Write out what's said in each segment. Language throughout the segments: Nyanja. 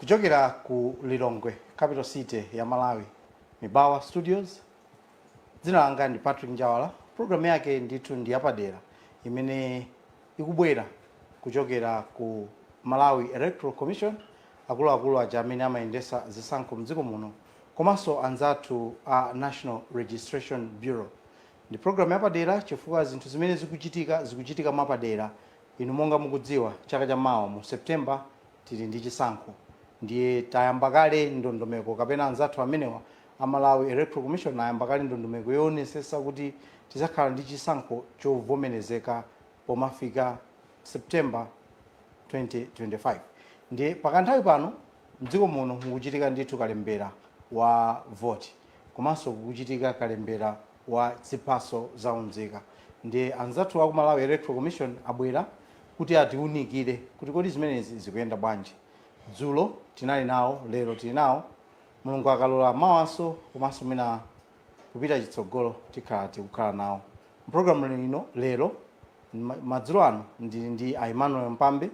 Kuchokera ku Lilongwe, capital city ya Malawi, Mibawa Studios. Dzina langa ndi Patrick Njawala. Programu yake ndithu ndi yapadera imene ikubwera kuchokera ku Malawi Electoral Commission, akuluakulu aja amene amayendesa zisankho mdziko muno, komanso anzathu a National Registration Bureau. Ndi programu yapadera chifukwa zinthu zimene zikuchitika zikuchitika mwapadera. Inu monga mukudziwa, chaka cha mawa mu September tili ndi chisankho, ndiye tayamba kale ndondomeko, kapena anzathu amenewa a Malawi Electoral Commission ayamba kale ndondomeko yoonesesa kuti tizakhala ndi chisankho chovomerezeka pomafika September 2025. Ndiye pakanthawi pano mdziko muno mukuchitika ndithu kalembera wa voti, komanso kukuchitika kalembera wa ziphaso za unzika. Ndiye anzathu aku Malawi Electoral Commission abwera kuti atiunikire kuti kodi zimenezi zikuyenda bwanji. Dzulo tinali nawo, lero tili nawo, Mulungu akalola mawanso komanso mwina kupita chitsogolo tikhala tikukhala nawo. Mpulogalamu ino lero, madzulo ano, ndili ndi a Emmanuel Mpambe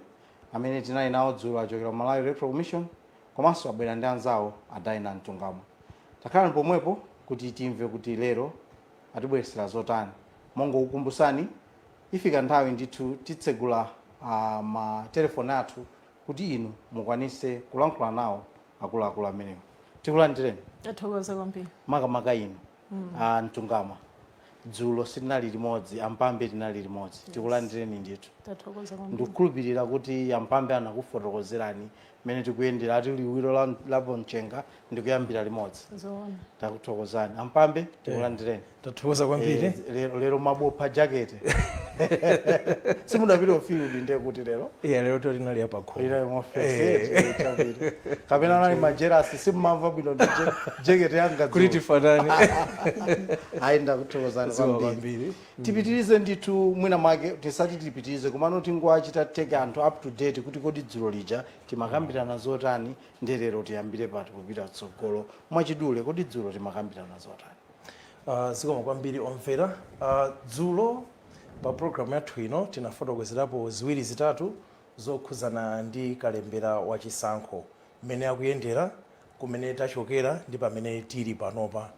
amene tinali nawo dzulo, achokera ku Malawi Electoral Commission, komanso abwera ndi anzawo a Dina Mtungamo. Takhalani pomwepo kuti timve kuti lero atibweresera zotani. Mongokukumbusani, ifika nthawi ndithu titsegula matelefoni athu kuti inu mukwanise kulankhula nawo akuluakulu amenewo. Tikulandireni. Tathokoza kwambiri. Makamaka inu a Mtungama, dzulo sitinali limodzi, Ampambe tinali limodzi. Tikulandireni ndithu. Tathokoza kwambiri. Ndikukhulupirira kuti Ampambe anakufotokozerani mmene tikuyendera, ati liwiro la mchenga ndikuyambira limodzi. Zoona. Takuthokozani. Ampambe, tikulandireni. Tathokoza kwambiri. Lero mabopha jakete, simunapita field, ndiye kuti lero? Iya, lero to linali apakhomo. Ila mofesi chabwino, kapena nali majerasi, simumamva bwino ndi jekete yanga kuti dzulo. Tifanane. Ayi, ndakuthokozani Zikomo kwambiri. kwambiri. Tipitirize ndithu, mwina mwake tisati tipitirize, komano tingoachita take anthu up to date kuti kodi dzulo lija timakambirana zotani, ndi lero tiyambire pati kupita tsogolo. Mwachidule, kodi dzulo timakambirana zotani? Zikomo kwambiri omvera. Dzulo pa programu yathu ino tinafotokozerapo ziwiri zitatu zokhuzana ndi kalembera wa chisankho, mmene akuyendera, kumene tachokera ndi pamene tili panopa.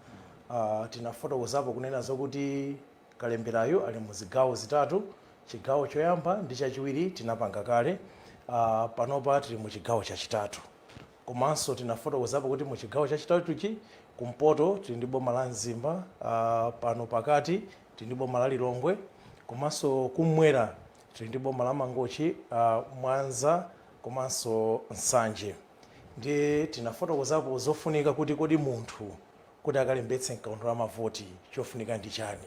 Tinafotokozapo kunena zokuti kalemberayo ali mu zigawo zitatu. Chigawo choyamba ndi chachiwiri tinapanga kale, panopa tili mu chigawo chachitatu. Komanso tinafotokozapo kuti mu chigawo chachitatuchi, kumpoto tili ndi boma la Mzimba, pano pakati tili ndi boma la Lilongwe, komanso kumwera tili ndi boma la Mangochi, Mwanza komanso Nsanje. Ndiye tinafotokozapo zofunika kuti kodi munthu kuti akalembetse mkaundula wa mavoti chofunika ndi chani.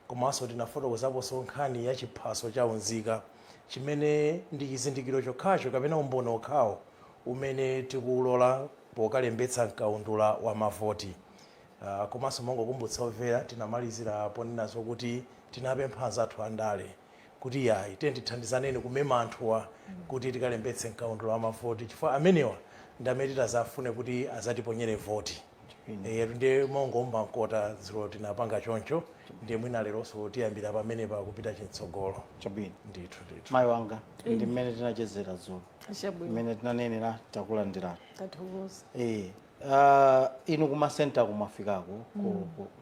Komanso tinafotokozaponso nkhani ya chiphaso cha unzika, chimene ndi chizindikiro chokhacho kapena umboni okhawo umene tikuulola pokalembetsa mkaundula wa mavoti. Komanso mongokumbutsa omvera, tinamalizira ponena zokuti tinapempha anzathu andale kuti yayi, tiye tithandizaneni kumema anthuwa kuti tikalembetse mkaundula wa mavoti, chifukwa amenewa ndi amene titazafune kuti azatiponyere voti. Ndiye mongomba mkota, dzulo tinapanga choncho, ndiye mwina leronso tiyambira pamenepa kupita chitsogolo. Chabwino. Ndithu ndithu. Mayi wanga, ndi mmene tinachezera dzulo, Chabwino. mmene tinanenera, takulandirani. Tathokoza. Inu kumasenta kumafikako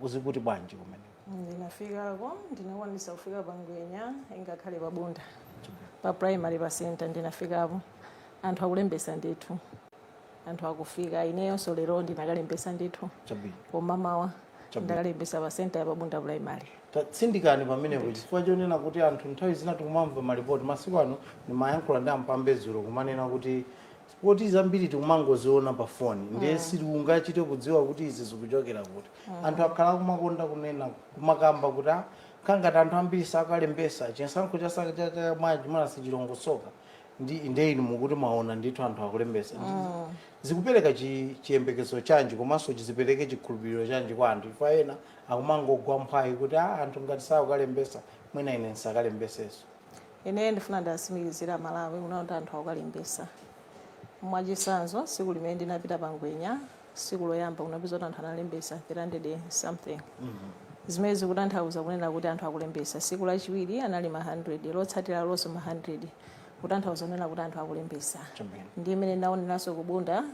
kuzikuti bwanji kumene? Ndinafikako, ndinakwanisa kufika pa Ngwenya, ingakhale pa Bunda pa primary, pa center ndinafikapo. Anthu akulembesa ndithu, anthu akufika. Ineyonso lero ndinakalembesa ndithu. Koma mawa ndakalembesa pa center ya pa Bunda Primary. Tatsindikani pamenepo, chifukwa chonena kuti anthu nthawi zina tikumamva malipoti masiku ano. Ndimayankhula ndi Ampambe dzulo, kumanena kuti poti zambiri tikumangoziona pa foni, ndiye sitingachite kudziwa kuti izi zikuchokera kuti. Anthu akhala akumakonda kunena, kumakamba kuti ah, kangati anthu ambiri sakalembesa, chisankho cha mwaji mwana sichilongosoka. Ndi ndiye inu mukuti mwaona ndithu anthu akulembesa. Zikupereka chiyembekezo chanji, komanso chizipereke chikhulupiriro chanji kwa anthu? Chifukwa ena akumangogwa mphwayi kuti ah, anthu ngati sakukalembesa, mwina ine ndisakalembesenso. Ine ndifuna ndasimikizira Malawi kuna kuti anthu akukalembesa. Mwachitsanzo, tsiku limene ndinapita pa Ngwenya tsiku loyamba, kunapeza kuti anthu analembesa 300 something, zimene zikutanthauza kunena kuti anthu akulembesa. Tsiku lachiwiri anali ma 100, lotsatira lonso ma 100. Kutanthauza kunena kuti anthu akulembesa. Chabwino. Ndi imene ndaoneranso kubunda,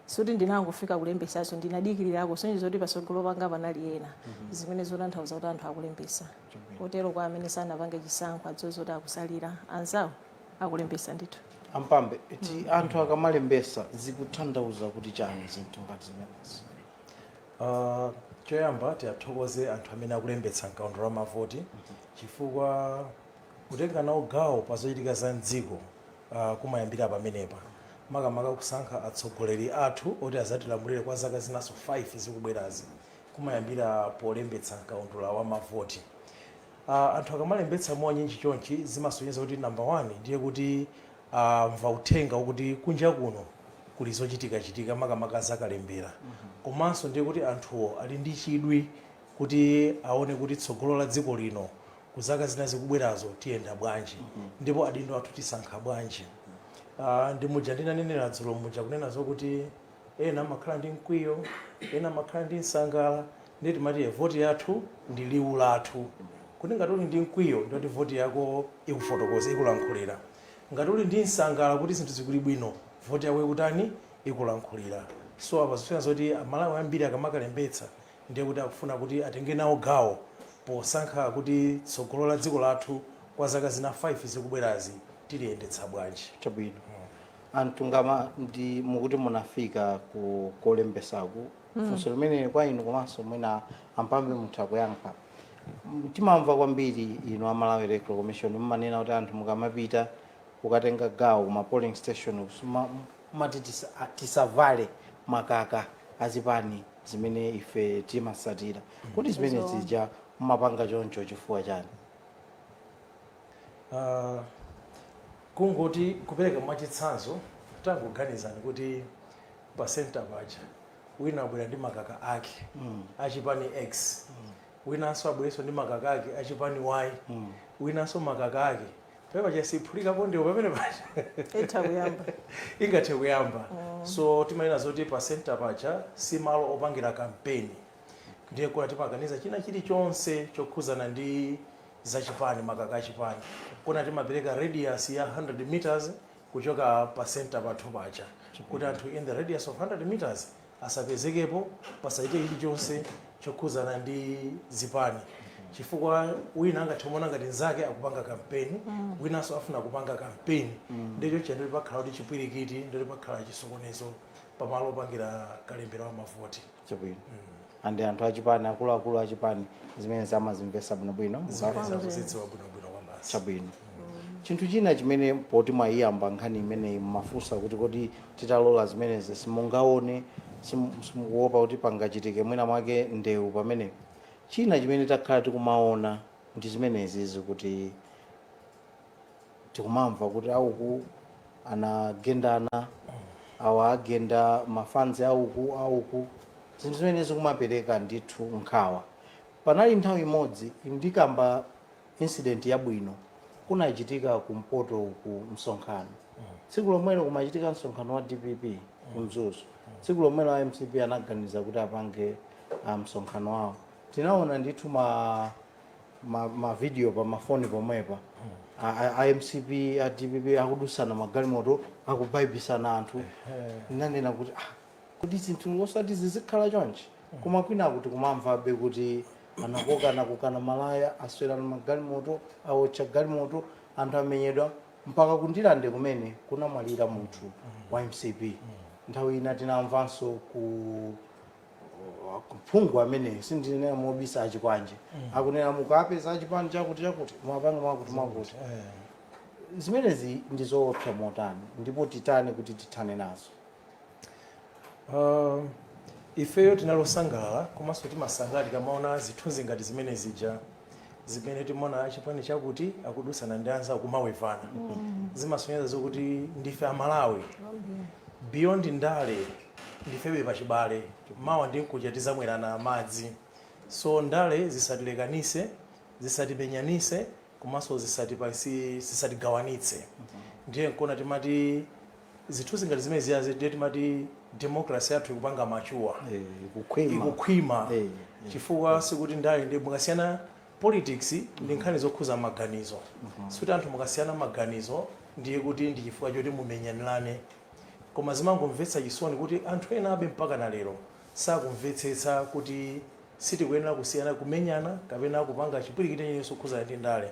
suti ndinangofika kulembesaso, ndinadikirirako, sonyezo kuti pasogolo panga panali ena, zimene zotanthauza kuti anthu akulembesa. Kotero kwa amene sanapange chisankho, adziwe zoti akusalira, anzawo akulembesa ndithu. Ampambe ti, anthu akamalembesa zikutanthauza kuti chani, zinthu ngati zimenezi? Choyamba tiyathokoze anthu amene akulembetsa mkaundula wa mavoti, chifukwa kutenga nawo gawo pa zochitika za mdziko kumayambira pamenepa, makamaka kusankha atsogoleri athu oti azatilamulire kwa zaka zinaso 5 zikubwerazi, kumayambira polembetsa mkaundula wa mavoti. Anthu akamalembetsa mwanyinji chonchi, zimasonyeza kuti number 1 ndiye kuti mva uthenga wokuti kunja kuno kuli zochitikachitika, makamaka zakalembera. Komanso ndiye kuti anthuwo ali ndi chidwi kuti aone kuti tsogolo la dziko lino ku zaka zina zikubwerazo tiyenda bwanji, ndipo adindo athu tisankha bwanji. Ndi muja ndinanenera dzulo muja, kunena zokuti ena amakhala ndi mkwiyo, ena amakhala ndi msangala. Ndiye timati voti yathu ndi liwu lathu, kuti ngati uli ndi mkwiyo, ndiyoti voti yako ikufotokoza, ikulankhulira. Ngati uli ndi msangala kuti zinthu zikuli bwino, voti yako ikutani? Ikulankhulira. So apa zifuna zoti Amalawi ambiri akamakalembetsa, ndiye kuti akufuna kuti atenge nawo gawo posankha kuti tsogolo la dziko lathu kwa zaka zina 5 zikubwerazi tiliyendetsa bwanji. Chabwino. Anthu ngama ndi mukuti munafika ku kolembesaku, funso limene kwa inu komanso mwina Ampambe mutha kuyankha. Timamva kwambiri inu a Malawi Electoral Commission mumanena kuti anthu mukamapita kukatenga gawo kuma polling station, mumati tisavale makaka azipani zimene ife timasatira. Kuti zimene zija mumapanga choncho chifukwa chani? Kungoti kupereka mwachitsanzo, tangoganizani kuti pa center paja wina abwera ndi makaka ake achipani X, winanso abwerenso ndi makaka ake achipani Y, winanso makaka ake pamene paja, siphulikapo ndiwo pamene paja? Itha kuyamba. Ingathe kuyamba. So timanena zoti pa center paja si malo opangira kampeni. Ndiye kuna timaganiza china chilichonse chokhuzana ndi zachipani, makaka achipani, kuna timapereka radius ya 100 meters kuchoka pa center pathu paja, kuti anthu in the radius of 100 meters asapezekepo, pasachite chilichonse chokhuzana ndi zipani, chifukwa wina angathe kuona ngati nzake akupanga kampeni, winanso afuna kupanga kampeni. Ndicho chiyandoti pakhala kuti chipwirikiti, ndoti pakhala chisokonezo pamalo opangira kalembera wa mavoti. Chabwino. Andi anthu achipani, akuluakulu achipani, zimene zamazimvesa bwinobwino. Zimene zakuzidziwa bwinobwino kwambasi. Chabwino. Chinthu china chimene, poti mwayiyamba nkhani imeneyi, mumafunsa kuti kodi titalola zimenezi simungaone, simukuopa kuti pangachitike mwina mwake ndewu pamenepo? China chimene takhala tikumaona ndi zimenezi, kuti tikumamva kuti auku anagendana, awa agenda mafanzi auku auku, zinthu zimene zikumapereka ndithu nkhawa. Panali nthawi imodzi, ndikamba incident yabwino, kunachitika kumpoto uku msonkhano. Tsiku lomwelo kumachitika msonkhano wa DPP kumzuzu. Tsiku lomwelo a MCP anaganiza kuti apange msonkhano wawo. Tinaona ndithu ma video pa mafoni pomwepa, a MCP, a DPP akudusana magalimoto, akubaibisana anthu. Nanena kuti, ah, kuti zinthu osati zizikhala chonchi. Koma kwina kuti kumamvabe kuti anakokana kokana malaya, aswerana magalimoto, awotcha galimoto, anthu amenyedwa, mpaka kundilande kumene kunamwalira munthu wa MCP. Nthawi ina tinamvanso ku kuphungu amene, sindinena mobisa, achikwanje akunena mukapeza achipani chakuti chakuti, mwapanga mwakuti mwakuti. Zimenezi ndi zoopsa motani, ndipo titani kuti tithane nazo? Ifeyo tinalosangalala komanso timasangalala tikamaona zithunzi ngati zimene zija, zimene timaona achipani chakuti akudusana ndi anzawo kumawevana. Zimasonyeza zokuti ndife Amalawi, beyond ndale ndifebe pachibale, mawa ndi mkuja tizamwerana madzi. So ndale zisatilekanise, zisatimenyanise, komanso zisatigawanitse. Ndiye nkona timati zithunzi ngati zimene ziyazi, ndiye timati democracy yathu ikupanga mature. Ikukhwima. Ikukhwima. Chifukwa sikuti ndale ndi mukasiyana, politics ndi nkhani zokhuza maganizo. Sikuti anthu mukasiyana maganizo Ndiye kuti ndi chifukwa choti mumenyanirane. Koma zimangomvetsa chisoni kuti anthu ena abe mpaka na lero sakumvetsetsa kuti sitikuyenera kusiyana, kumenyana kapena kupanga chipwirikiti chenyenso kukhudzana ndi ndale.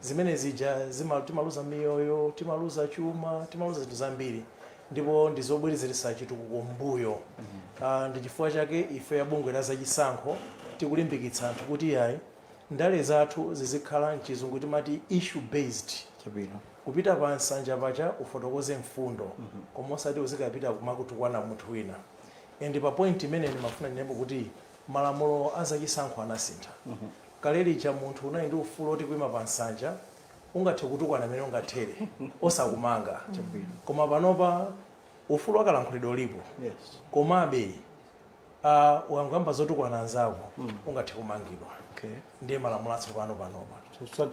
Zimene zija timaluza miyoyo, timaluza chuma, timaluza zinthu zambiri, ndipo ndizobwerezeretsa chitukuko mbuyo. Ndi chifukwa chake ife ya bungwe la zachisankho tikulimbikitsa anthu kuti yayi, ndale zathu zizikhala, mchizungu timati issue based. Kupita pa nsanja pacha ufotokoze mfundo, koma osati uzikapita kumakutukwana munthu wina. And pa point imene ndimafuna ndinepo kuti malamulo a zachisankho anasintha. Kale lija munthu unali ndi ufulu oti kuima pa nsanja ungathe kutukwana amene ungathere osakumanga. Koma panopa ufulu wakalankhulidwe ulipo, komabe ukangoyamba zotukwana anzako ungathe kumangidwa. Ndiye malamulo atsopano panopa.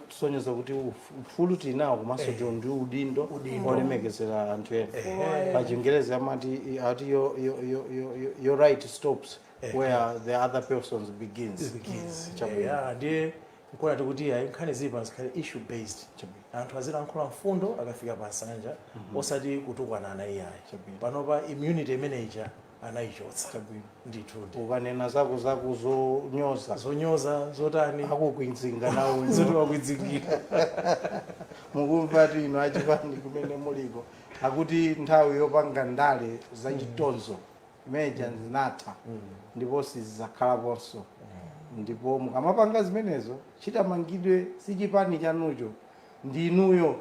Kusonyeza kuti ufulu tinawo, komanso ndi udindo Udindo. olemekezera anthu ena. Pa Chingerezi amati ati your right stops where the other persons begins. Begins. Chabwino. Yeah, ndiye nkuona tikuti ayi, nkhani zili pano zikhale issue based. Anthu azilankhula mfundo akafika pa nsanja, osati kutukwanana iyayi. Panopa immunity imeneija anayichotsa. Ndithu. Ukanena zako zako zonyoza, zonyoza zotani, akukwinzinga nawo. Zoti wakwidzingira. Mukumva ti ino achipani kumene muliko akuti nthawi yopanga ndale zachitonzo imeneja zinatha, ndipo sizidzakhalaponso. Ndipo mukamapanga zimenezo, chitamangidwe si chipani chanucho, ndinuyo,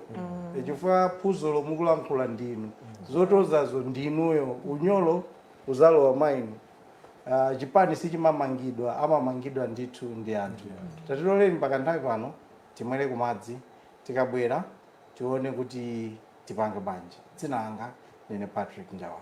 chifukwa phuzolo mukulankhula ndinu, zotozazo ndinuyo, unyolo uzalowa mainu. Chipani sichimamangidwa, amamangidwa ndithu ndi anthu. Tatiloleni pakanthawi pano timwere kumadzi, tikabwera tione kuti tipange bwanji. Dzina langa ndine Patrick Njawala.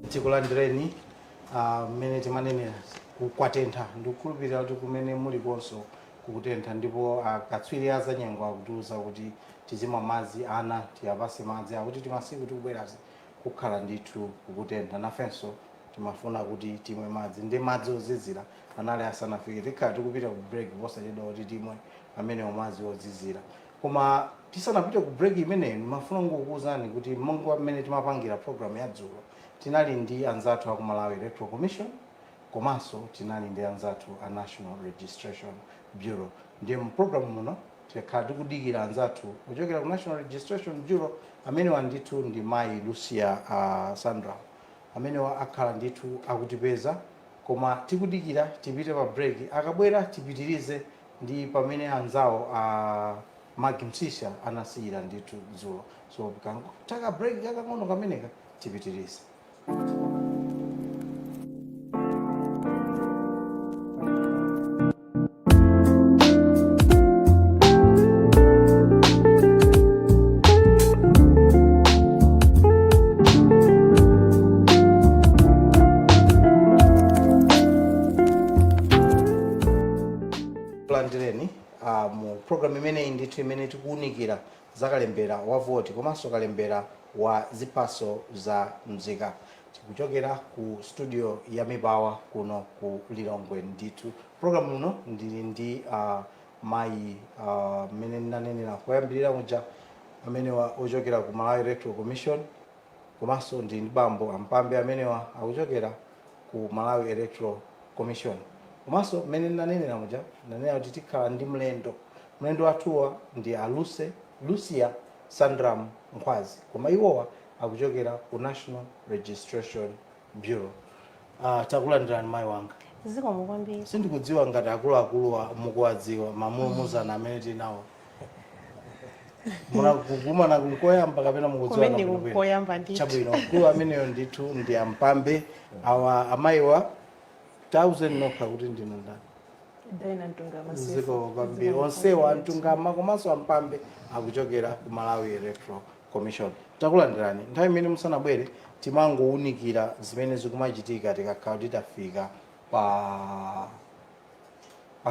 Tikulandireni. Mmene timanenera, kwatentha. Ndikukhulupirira kuti kumene mulikonso kukutentha, ndipo akatswiri a zanyengo akutiuza kuti tizimwa madzi, ana tiyapase madzi, akuti timasiku tikubwerazi kukhala ndithu kukutentha. Nafenso Timafuna kuti timwe madzi, ndi madzi ozizira anali asanafike. Tikhala tikupita ku break posachedwa kuti timwe amenewo madzi ozizira. Koma tisanapite ku break imeneyo, ndimafuna kungokuwuzani kuti monga mmene timapangira program ya dzulo, tinali ndi anzathu aku Malawi Electoral Commission, komanso tinali ndi anzathu a National Registration Bureau. Ndiye mu program muno tikhala tikudikira anzathu kuchokera ku National Registration Bureau. Amenewa ndithu ndi mayi Lucia Sandra. Amenewa akhala ndithu akutipeza, koma tikudikira tipite pa break. Akabwera tipitirize ndi pamene anzawo a Magi Msisha anasiyira ndithu dzulo. So taka break kakang'ono kameneka, tipitirize. Landireni mu program imeneyi ndithu imene tikuwunikira za kalembera wa voti komanso kalembera wa ziphaso za mzika. Tikuchokera ku studio ya Mibawa kuno ku Lilongwe. Ndithu program muno ndili ndi mayi, mmene ndinanenera koyambirira muja, amenewa ochokera ku Malawi Electoral Commission, komanso ndi ndi bambo Ampambe, amenewa akuchokera ku Malawi Electoral Commission. Komanso mmene ndinanenera muja, ndanena kuti tikhala ndi mlendo. Mlendo wathuwa ndi aluse Lucia Sandram Nkhwazi, koma iwowa akuchokera ku National Registration Bureau. Takulandirani mayi wanga. Zikomo kwambiri. Sindikudziwa ngati akuluakuluwa mukuwadziwa, mamulumuzana amene tinawo. Munakukumana kunkoyamba kapena mukudziwana Kumene bwinobwino? Kukoyamba ndithu. Chabwino, mkulu ameneyo ndithu ndi Ampambe. Awa amayiwa, tauzeni nokha kuti ndinu ndani. Daina Mtungama. Zikomo kwambiri. Onsewa, Amtungama komanso Ampambe, akuchokera ku Malawi Electoral Commission. Takulandirani. Nthawi imene musanabwere timangowunikira zimene zikumachitika tikakhala titafika pa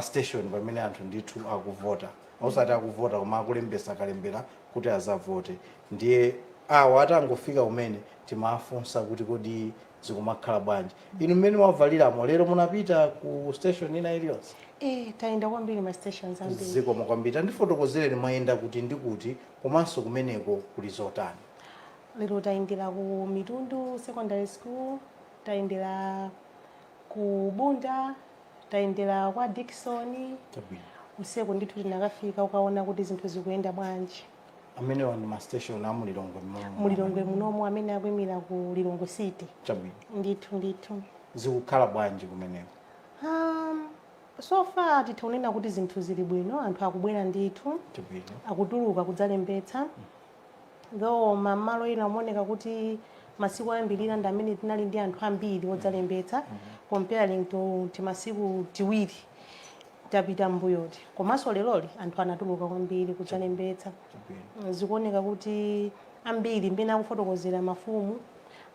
station pamene anthu ndithu akuvota, osati akuvota koma akulembesa kalembera kuti azavote. Ndiye awa atangofika kumene, timafunsa kuti kodi zikumakhala bwanji? Inu mmene mwavaliramo lero, munapita ku station ina iliyonse? Eh, tayenda kwambiri, ma stations ambiri. Zikomo kwambiri. Tandifotokozereni, mwayenda kuti ndi kuti, komanso kumeneko kuli zotani? Lero tayendera ku Mitundu Secondary School, tayendera ku Bunda, tayendera kwa Dickson. Chabwino. Usiku ndithu tinakafika ukaona kuti zinthu zikuyenda bwanji. Amenewa ndi ma station a mulilongwe muno? Mulilongwe munomo, amene akuyimira ku Lilongwe City. Chabwino. Ndithu ndithu. Zikukhala bwanji kumeneko? So far titha kunena kuti zinthu zili bwino, anthu akubwera ndithu. Chabwino. Akutuluka kudzalembetsa, though mamalo ena amaoneka kuti masiku ayambirira ndi amene tinali ndi anthu ambiri odzalembetsa, comparing to timasiku tiwiri tapita mbuyoti. Komanso leroli anthu anatuluka kwambiri kudzalembetsa. Chabwino. Zikuoneka kuti ambiri, mmene akufotokozera mafumu,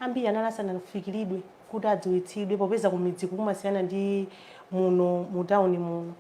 ambiri anali asanafikiridwe kuti adziwitsidwe, popeza kumidzi kumasiyana ndi muno mu tawuni muno.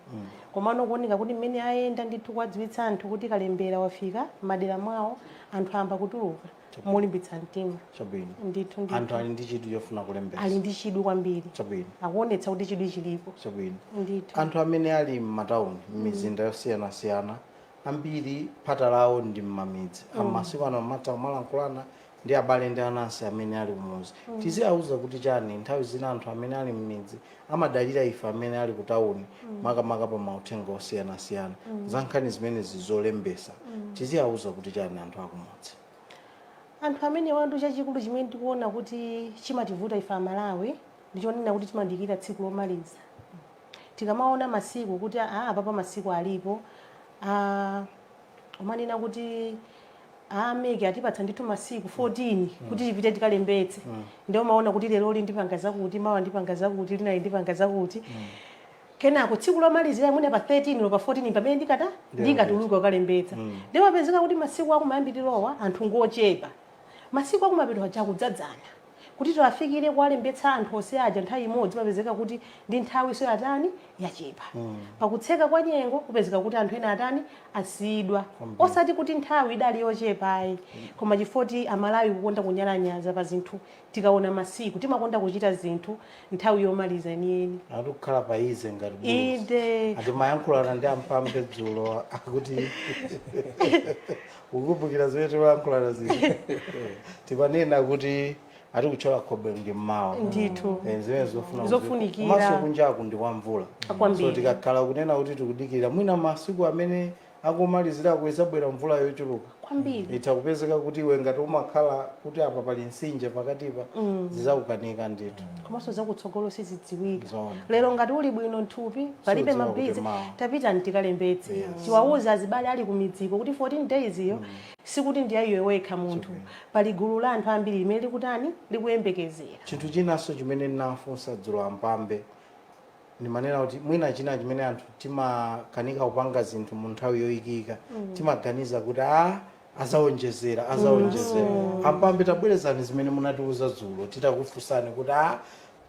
Komano kuoneka kuti mmene ayenda ndithu kuwadziwitsa anthu kuti kalembera wafika madera mwawo, anthu ayamba kutuluka molimbitsa mtima. Chabwino. Ndithu ndithu. Anthu ali ndi chidwi chofuna kulembetsa? Ali ndi chidwi kwambiri. Chabwino. Akuonetsa kuti chidwi chilipo. Chabwino. Ndithu. Anthu amene ali m'matawuni, m'mizinda yosiyanasiyana, ambiri phata lawo ndi m'mamidzi. Masiku ano amatha kumalankhulana ndi abale ndi anansi amene ali kumuzi. Tiziyauza kuti chani? Nthawi zina anthu amene ali m'midzi amadalira ife amene ali ku tawuni, makamaka pa mauthenga osiyanasiyana za nkhani zimenezi zolembesa. Tiziyauza kuti chani anthu akumudzi? Anthu amene wandu, chachikulu chimene tikuona kuti chimativuta ife Amalawi ndichonena kuti timadikira tsiku lomaliza. Tikamaona masiku kuti apapa masiku alipo, umanena kuti a MEC atipatsa ndithu masiku 14 kuti tipite tikalembetse, ndiye umaona kuti leroli ndipanga zakuti, mawa ndipanga zakuti, linali ndipanga zakuti, kenako tsiku lomalizira mwina pa 13 lo pa 14 pamene ndikata ndikatuluka kukalembetsa. Ndiye mapezeka kuti masiku akumayambirirowa anthu ngochepa, masiku akumapeto aja kudzadzana. Kuti tiwafikire kuwalembetsa anthu onse aja nthawi imodzi, mapezeka kuti ndi nthawi so yatani, yachepa. Pakutseka kwa nyengo kupezeka kuti anthu ena atani, asiyidwa. Osati kuti nthawi idali yochepa ayi, koma chifoti Amalawi kukonda kunyalanyaza pa zinthu. Tikaona masiku, timakonda kuchita zinthu nthawi yomaliza yeniyeni. Atikukhala pa easy ngati buluzi. Inde. Atimayankhulana ndi ampambe dzulo, akuti ukukumbukira zimene timayankhulana zija, timanena kuti atikuchola khobe ndi mmawa. Ndithu. Zimene zofuna Zofunikira. Komanso kunjaku ndi kwa mvula. Kwambiri. So tikakhala kunena kuti tikudikirira mwina masiku amene akumalizirako, izabwera mvula yochuluka. Kwambiri. Itha kupezeka kuti iwe ngati umakhala kuti apa pali mtsinje pakatipa, zizakukanika ndithu. Komanso zakutsogolo sizidziwika. Zoona. Lero ngati uli bwino mthupi, palibe Sudziwa kuti mabizi, mawa. tapita ntikalembetse. Tiwawuze azibale ali kumidziko kuti 14 days iyo sikuti ndi ayiwe wekha munthu, pali gulu la anthu ambiri limene likutani, likuyembekezera. Chinthu chinanso chimene ndinafunsa dzulo ampambe, ndimanena kuti mwina china chimene anthu timakanika kupanga zinthu mu nthawi yoyikika, timaganiza kuti a azawonjezera, azawonjezera. Ampambe, tabwerezani zimene munatiuza dzulo titakufunsani kuti a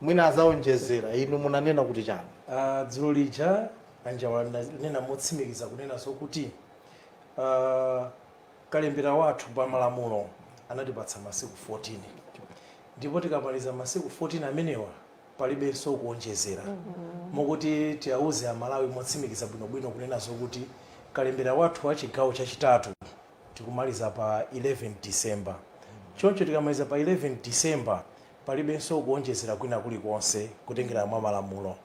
mwina azawonjezera. Inu munanena kuti chani? Dzulo lija anjawala nena motsimikiza kunena zokuti kalembera wathu pa malamulo anatipatsa masiku 14, ndipo tikamaliza masiku 14 amenewa palibenso kuonjezera. Mokuti tiyauze Amalawi motsimikiza bwinobwino kunena zokuti kalembera wathu wa chigawo chachitatu tikumaliza pa 11 December. Choncho tikamaliza pa 11 December palibenso kuonjezera kwina kulikonse kutengera mwa malamulo.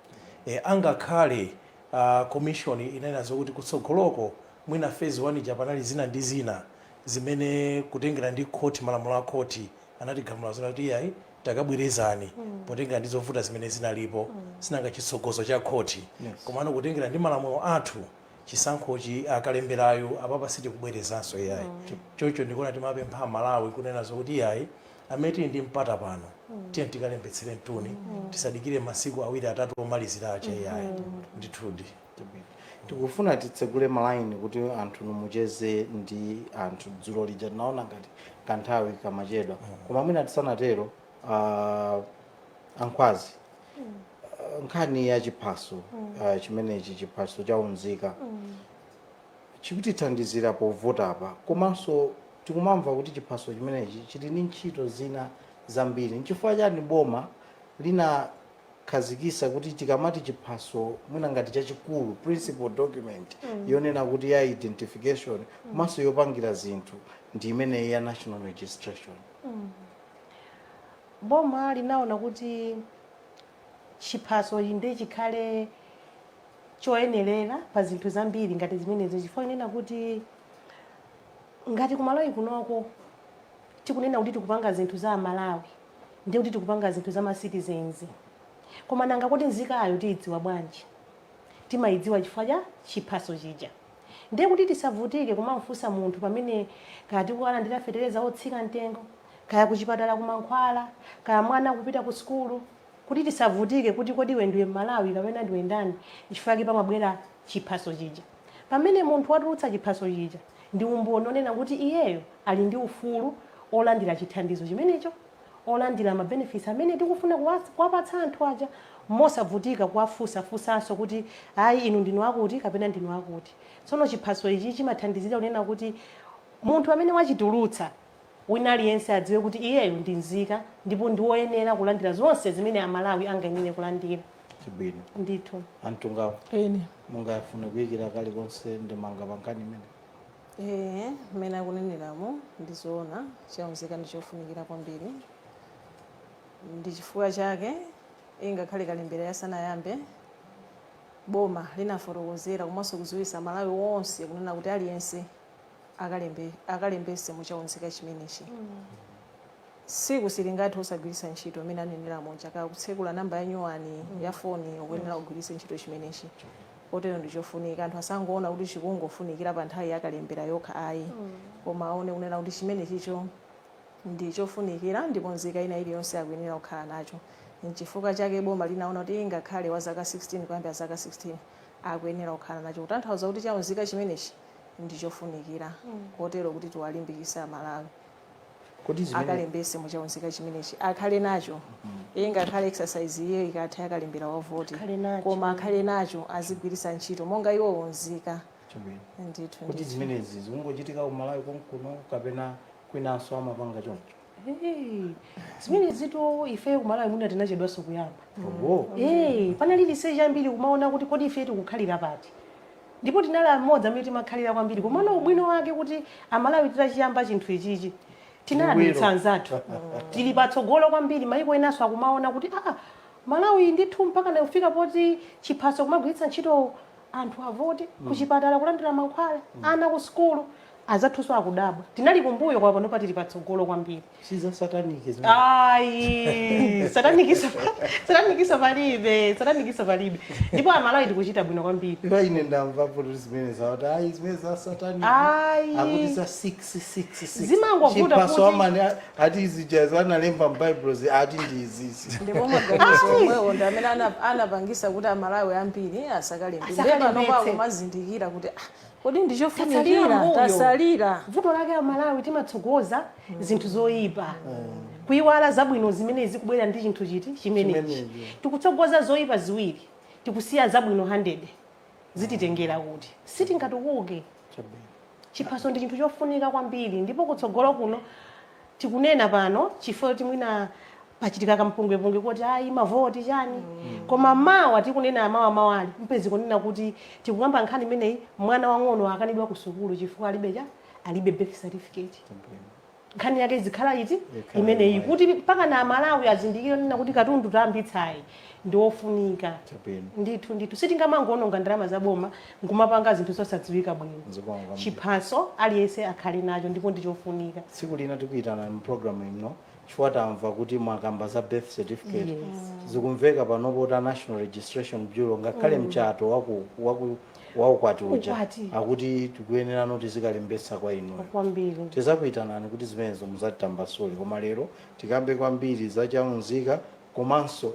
Angakhale commission inena zokuti kutsogoloko mwina phase 1 ija panali zina ndi zina zimene kutengera ndi khoti, malamulo a khoti anatigamula zona kuti iyayi, takabwerezani potengera ndi zovuta zimene zinalipo, sinanga chitsogozo cha khoti. Komano kutengera ndi malamulo athu, chisankhochi, akalemberayo apapa sitikubwerezanso iyayi. Choncho ndikuona timapempha Amalawi kunena zokuti iyayi, amene tili ndi mpata pano, tiye tikalembetsere mtuni, tisadikire masiku awiri atatu omalizira aja iyayi, ndithudi. Tikufuna titsegule malaini kuti anthu numucheze ndi anthu. Dzulo lija tinaona ngati kanthawi kamachedwa, koma mwina tisanatero, ankhwazi, nkhani ya chiphaso, chimenechi chiphaso cha unzika chikutithandizira povota apa, komanso tikumamva kuti chiphaso chimenechi chili ndi ntchito zina zambiri. Nchifukwa chani boma linakhazikisa kuti tikamati chiphaso mwina ngati chachikulu, principal document yonena kuti ya identification komanso yopangira zinthu ndi imeneyi ya national registration? Boma linaona kuti chiphaso ichi ndi chikhale choyenerera pa zinthu zambiri ngati zimenezo, chifukwa inena kuti ngati kumalawi kunoko tikunena kuti tikupanga zinthu za Amalawi, ndiye kuti tikupanga zinthu za ma citizens. Koma nanga kuti nzikayo tiyidziwa bwanji? Timayidziwa chifukwa cha chiphaso chija. Ndiye kuti tisavutike kumamfunsa munthu pamene kaya tikukalandira fetereza otsika mtengo, kaya kuchipatala kumankhwala, kaya mwana kupita ku sukulu, kuti tisavutike kuti kodi iwe ndiwe Mmalawi kapena ndiwe ndani. Chifukwa pamabwera chiphaso chija. Pamene munthu watulutsa chiphaso chija, ndi umboni onena kuti iyeyo ali ndi ufulu olandira chithandizo chimenecho, olandira ma benefits amene tikufuna kuwapatsa anthu aja, mosavutika kuwafunsafunsanso kuti ayi, inu ndinu akuti kapena ndinu akuti. Tsono chiphaso ichi chimathandizira kunena kuti munthu amene wachitulutsa, wina aliyense adziwe kuti iyeyo ndi nzika ndipo ndi woyenera kulandira zonse zimene Amalawi angayenere kulandira. Chibwino. Ndithu. Antungawo, Ine. mungafune kuyikira kalikonse ndimanga pankhani imene? Mmene akuneneramo ndizoona, chaunzika ndi chofunikira kwambiri. Ndi chifukwa chake ingakhale kalembera yasanayambe, boma linafotokozera komanso kudziwitsa Malawi wonse kunena kuti aliyense akalembese muchaunzika chimenechi. Siku silingathe usagwiritsa ntchito imene anenera monja kaya kutsekula namba ya nyuwani ya foni, ukuyenera kugwiritsa ntchito chimenechi. Kotero ndi chofunika, anthu asangoona kuti chikungofunikira pa nthawi yakalembera yokha ayi, koma aone kunena kuti chimenechicho ndi chofunikira ndipo nzika ina iliyonse akuyenera kukhala nacho. Nchifukwa chake boma linaona kuti ngakhale wa zaka 16, kuyambira zaka 16 akuyenera kukhala nacho, kutanthauza kuti chaunzika chimenechi ndi chofunikira, kotero kuti tiwalimbikitse Amalawi. Kodi zimene Akalembese muchaunzika chimenechi, akhale nacho. Iye ngakhale exercise iye ikatha yakalembera wa voti, Akhale nacho. koma akhale nacho, azigwiritsa ntchito monga iwo unzika. Chabwino. Ndithu. Kuti Ndithu. zimenezi zikungochitika ku Malawi konkuno kapena kwinanso amapanga choncho? Hey, zimene zito ife kumalawi muno tinachedwanso kuyamba. Oh. Eh, panali research ambiri kumaona kuti kodi ife tikukhalira pati, ndipo tinali amodzi amene timakhalira kwambiri. Komano ubwino wake kuti Amalawi titachiyamba chinthu ichichi tinadutsa anzathu, tili patsogolo kwambiri. Maiko enanso akumaona kuti aa, Malawi ndithu mpaka nakufika poti chiphaso kumagwiritsa ntchito, anthu avote, kuchipatala kulandira mankhwala, ana ku sukulu, azathunso akudabwa. Tinali kumbuyo kwa panopa tili patsogolo kwambiri. Siza satanic zimene? Ayi, satanicso palibe, satanicso palibe, ndipo Amalawi tikuchita bwino kwambiri. Ipa ine ndamvapo kuti zimene zawati ayi, zimene za satanic. Ayi. Akuti za 666. Zimangovuta Chiphaso amene ati zija zanalemba m'Bible ati ndi izizi. Ndipo maganizo omwewo ndi amene anapangisa kuti Amalawi ambiri asakalembetse. Ndiye Asakalembetse. panopo akumazindikira kuti ah, kodi Tasalira ndichofunikira mbuyo. Tasalira. Vuto lake Amalawi timatsogoza zinthu zoyipa, kuyiwala zabwino zimene zikubwera ndi chinthu chiti chimenechi. Chimenechi. Tikutsogoza zoyipa ziwiri, tikusiya zabwino 100. Zititengera kuti sitingatukuke. Chabwino. Chiphaso ndi chinthu chofunika kwambiri, ndipo kutsogolo kuno tikunena pano chifukwa timwina pachitika kampungwepungwe kuti ayi, mavoti chani, koma mawa tikunena mawa mawali mpezi kunena kuti tikukamba nkhani imeneyi, mwana wang'ono akanidwa ku sukulu chifukwa alibe cha alibe birth certificate. Chabwino. Nkhani yake izikhala iti? Ikhala Imeneyi. imeneyi. Kuti mpaka na Amalawi azindikire nena kuti katundu tayambitsayi ndi wofunika. Chabwino. Ndithu ndithu, sitingamangononga ndalama za boma nkumapanga zinthu zosadziwika bwino. Zikomo kwambiri. Chiphaso aliyense akhale nacho ndipo ndichofunika. Tsiku lina tikuyitana mu program ino chifukwa tamva kuti mwakamba za birth certificate. Yes. Zikumveka panopo kuti a National Registration Bureau ngakhale mchato waku waukwati uja Ukwati. akuti tikuyenera noti zikalembetsa kwa inuyo. Kwambiri. Tizakuyitanani kuti zimenezo muzatitambasule, koma lero tikambe kwambiri zachaunzika komanso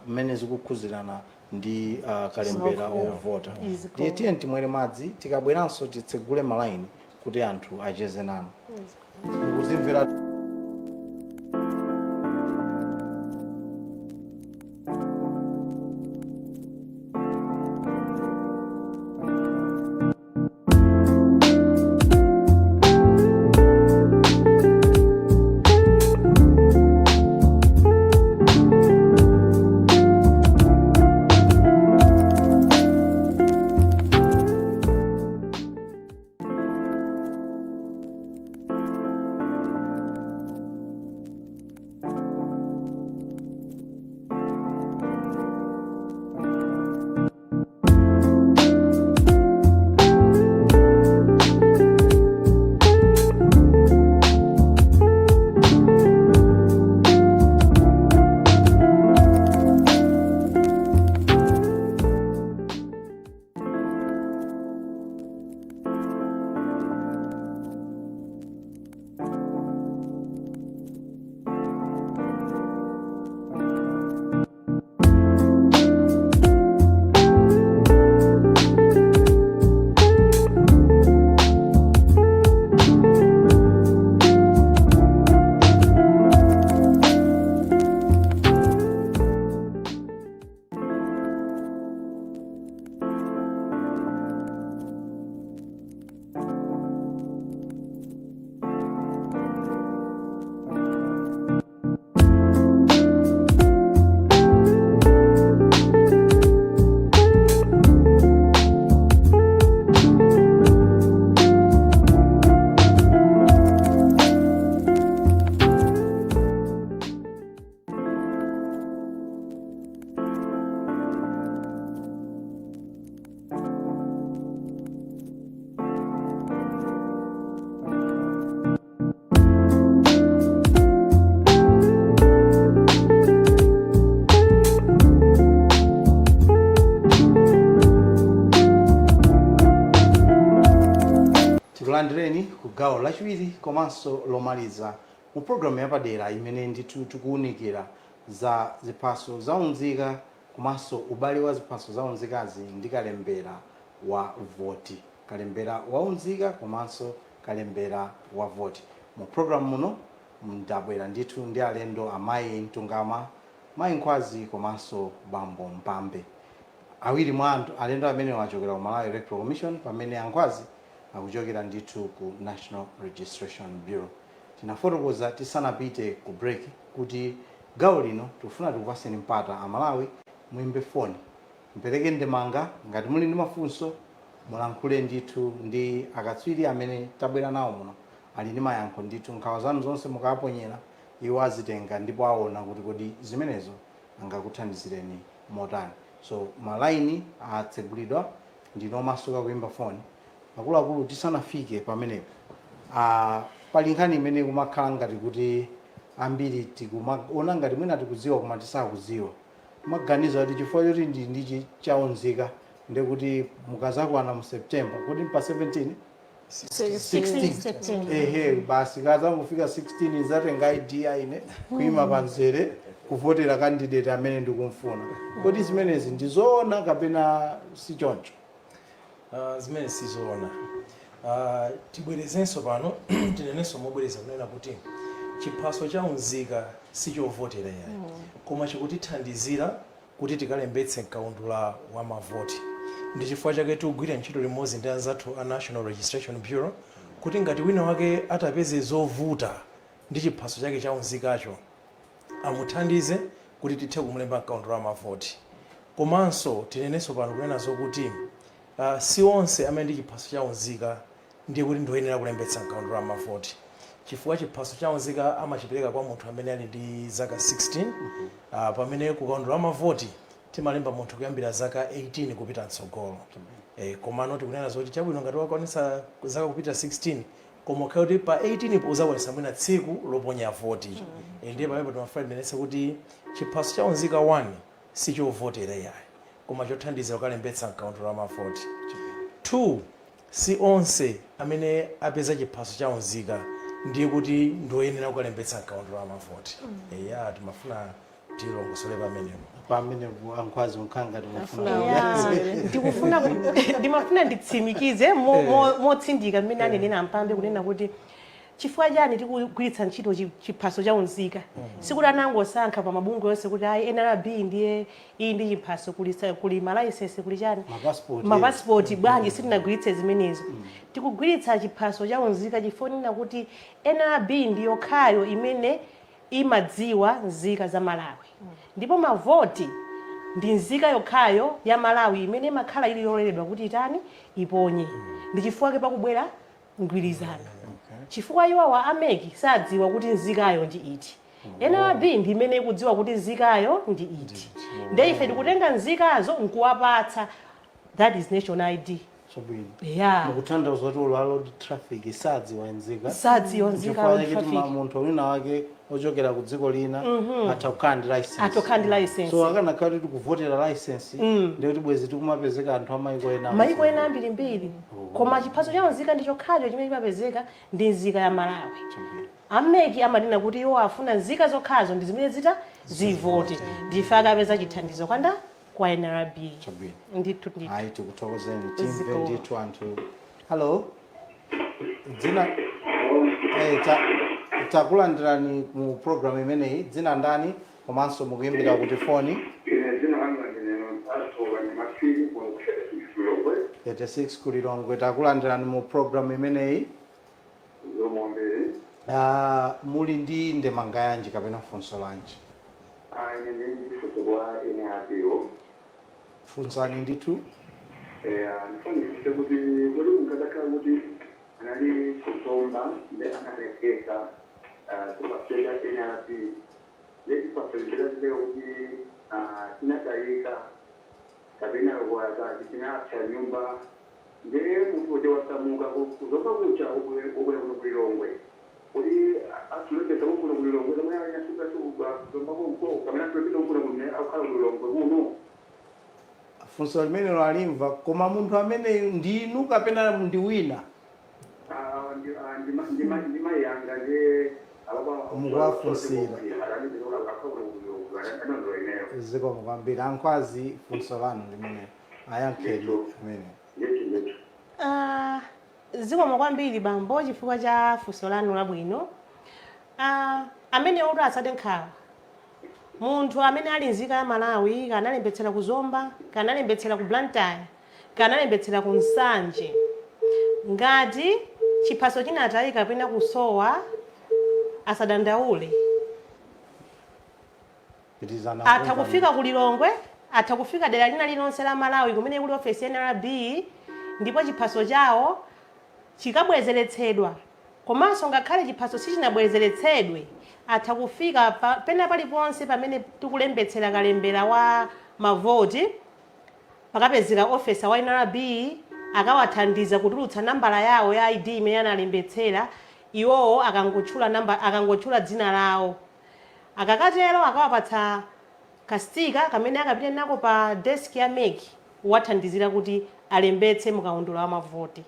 mmene zikukhuzirana ndi kalembera ovota. Iziko. Ndiye tiye timwere madzi, tikabweranso titsegule malaini kuti anthu acheze nanu. Mukuzimvera. Tikulandireni ku gawo lachiwiri komanso lomaliza mu programu yapadera imene ndithu tikuwunikira za ziphaso zaunzika komanso ubale wa ziphaso zaunzikazi ndi kalembera wa voti, kalembera waunzika komanso kalembera wa voti. Mu programu muno ndabwera ndithu ndi alendo, amayi Mtungama, mayi Nkhwazi komanso bambo Mpambe. Awiri mwa anthu alendo amene achokera ku Malawi Electoral Commission, pamene Ankhwazi akuchokera ndithu ku National Registration Bureau. Tinafotokoza tisanapite ku break kuti gawo lino tikufuna tikupaseni mpata, Amalawi, muimbe foni, mpereke ndemanga. Ngati muli ndi mafunso, mulankhule ndithu ndi akatswiri amene tabwera nawo muno. Ali ndi mayankho ndithu. Nkhawa zanu zonse mukaponyera, iwo azitenga ndipo aona kuti kodi zimenezo angakuthandizireni motani. So malaini atsegulidwa, ndino omasuka kuimba foni. Akuluakulu, tisanafike pamenepo, pali nkhani imene kumakhala ngati kuti ambiri tikumaona ngati mwina tikudziwa koma tisakudziwa. Maganizo ati chifukwa choti ndi ndi chaunzika, ndekuti mukazakwana mu September, kuti pa 17, 16, ehe, basi, kazangofika 16 zatenga ID ine kuima pamzere kuvotera candidate amene ndikumfuna. Kodi zimenezi ndizoona kapena si choncho? Zimene sizoona. Tibwerezenso pano, tinenenso mobwereza kunena kuti chiphaso cha unzika sichovotera yayi, koma chikutithandizira kuti tikalembetse mkaundula wa mavoti. Ndi chifukwa chake tikugwira ntchito limodzi ndi anzathu a National Registration Bureau, kuti ngati wina wake atapeze zovuta ndi chiphaso chake cha unzikacho, amuthandize kuti tithe kumulemba mkaundula wa mavoti. Komanso tinenenso pano kunena zokuti si onse amene ndi chiphaso cha unzika ndiye kuti ndioyenera kulembetsa mkaundula wa mavoti, chifukwa chiphaso cha unzika amachipereka kwa munthu amene ali ndi zaka 16, pamene kukaundula wa mavoti timalemba munthu kuyambira zaka 18 kupita mtsogolo. Komano tikunena zoti chabwino, ngati wakwanitsa zaka kupita 16, koma ukhale kuti pa 18 po uzakwanitsa mwina tsiku loponya voti. Ndiye pamenepo timafuna tinenetse kuti chiphaso cha unzika 1 sichovotera yayi, koma chothandizira kukalembetsa mkaundula wa mavoti. 2, si onse amene apeza chiphaso cha unzika ndiye kuti ndioyenera kukalembetsa mkaundula wa mavoti. Eya, timafuna tilongosole pamenepo. Pamenepo, Ankhwazi, mukhala ngati mufuna Afuna. Yeah, ndimafuna nditsimikize motsindika mmene anenera Ampambe, kunena kuti chifukwa chani tikugwiritsa ntchito chiphaso cha unzika. Sikuti anangosankha pa mabungwe onse kuti ayi, NRB ndiye iyi ndi chiphaso, kuli malaisensi, kuli chani, mapasipoti, mapasipoti, bwanji sitinagwiritse zimenezo? Tikugwiritsa chiphaso cha unzika chifukwa kuti NRB ndi yokhayo imene imadziwa nzika za Malawi, ndipo mavoti ndi nzika yokhayo ya Malawi imene imakhala ili yololedwa kuti itani, iponye. Ndi chifukwa ke pakubwera mgwirizano, chifukwa iwawa a MEC sadziwa kuti nzikayo ndi iti. NRB ndi imene ikudziwa kuti nzikayo ndi iti. Nde ife tikutenga nzikazo nkuwapatsa, that is national ID. Chabwino. Yeah. Mukutanthauza kuti ulo road traffic sadziwa nzika? Sadziwa nzika Chifukwa road chake traffic. Munthu wina wake ochokera ku dziko lina atha kukhala ndi license. Atha kukhala ndi license. So akanakhala kuti tikuvotera license, ndiye kuti bwezi tikumapezeka anthu amayiko ena. Maiko ena ambirimbiri, koma chiphaso cha nzika ndi chokhacho chimene chimapezeka ndi nzika ya Malawi. Chabwino. A MEC amanena kuti iwo afuna nzika zokhazo ndi zimene zita zivote. Ndife akapeza chithandizo kwanda kwa NRB. Chabwino. Ndithu, ndithu. Ayi, tikuthokozeni. Timve Ziko. ndithu anthu. Hello, dzina, takulandirani mu program imeneyi. Dzina ndani komanso mukuyimbira kuti foni? Ine dzina langa ndine Atoka ni Mafiri kuno ku 36 Lilongwe. 36 ku Lilongwe. Takulandirani mu program imeneyi. Zikomo. Muli ndi ndemanga yanji kapena funso lanji? Ine ndi ndifunso kwa NRB. Funsani ndithu. Ndifanise kuti kodi kunkadakhala kuti anali kusomba ndi anatengeka chiphaso cha NRB, ndi chiphaso chidachiteka kuti chinatayika kapena kati chinapsa nyumba, ndiye munthu uja wasamuka kuzomba kucha ubwera kuno kulilongwe, kuti atulembesa kuno kulilongwe kamene anyasuka kuzomba konko, kamene atulembesa kuno kumene akukhala kulilongwe kuno? Funso limenelo alimva, koma munthu ameneyu ndinu kapena ndi wina? Ndi yanga ndiye. Mukuwafunsira. Zikomo kwambiri. Ankhwazi, funso lanu limene ayankheni amene. Ndithu, ndithu. Ah, Zikomo kwambiri bambo chifukwa cha funso lanu labwino. Amene oto asade nkhawa, munthu amene ali nzika ya Malawi, kanalembetsera ku Zomba, kanalembetsera ku Blantyre, kanalembetsera ku Nsanje, ngati chiphaso chinatayika kapena kusowa, asadandaule. Pitizana. Atha kufika ku Lilongwe, atha kufika dera lina lililonse la Malawi kumene kuli ofesi ya NRB, ndipo chiphaso chawo chikabwezeretsedwa. Komanso ngakhale chiphaso sichinabwezeretsedwe, atha kufika pena paliponse pamene tikulembetsera kalembera wa mavoti, pakapezeka ofesa wa NRB, akawathandiza kutulutsa nambala yawo ya ID imene analembetsera iwowo akangotchula namba, akangotchula dzina lawo. Akakatero akawapatsa ka sticker kamene akapite nako pa desk ya MEC kuwathandizira kuti alembetse mukaundula wa mavoti.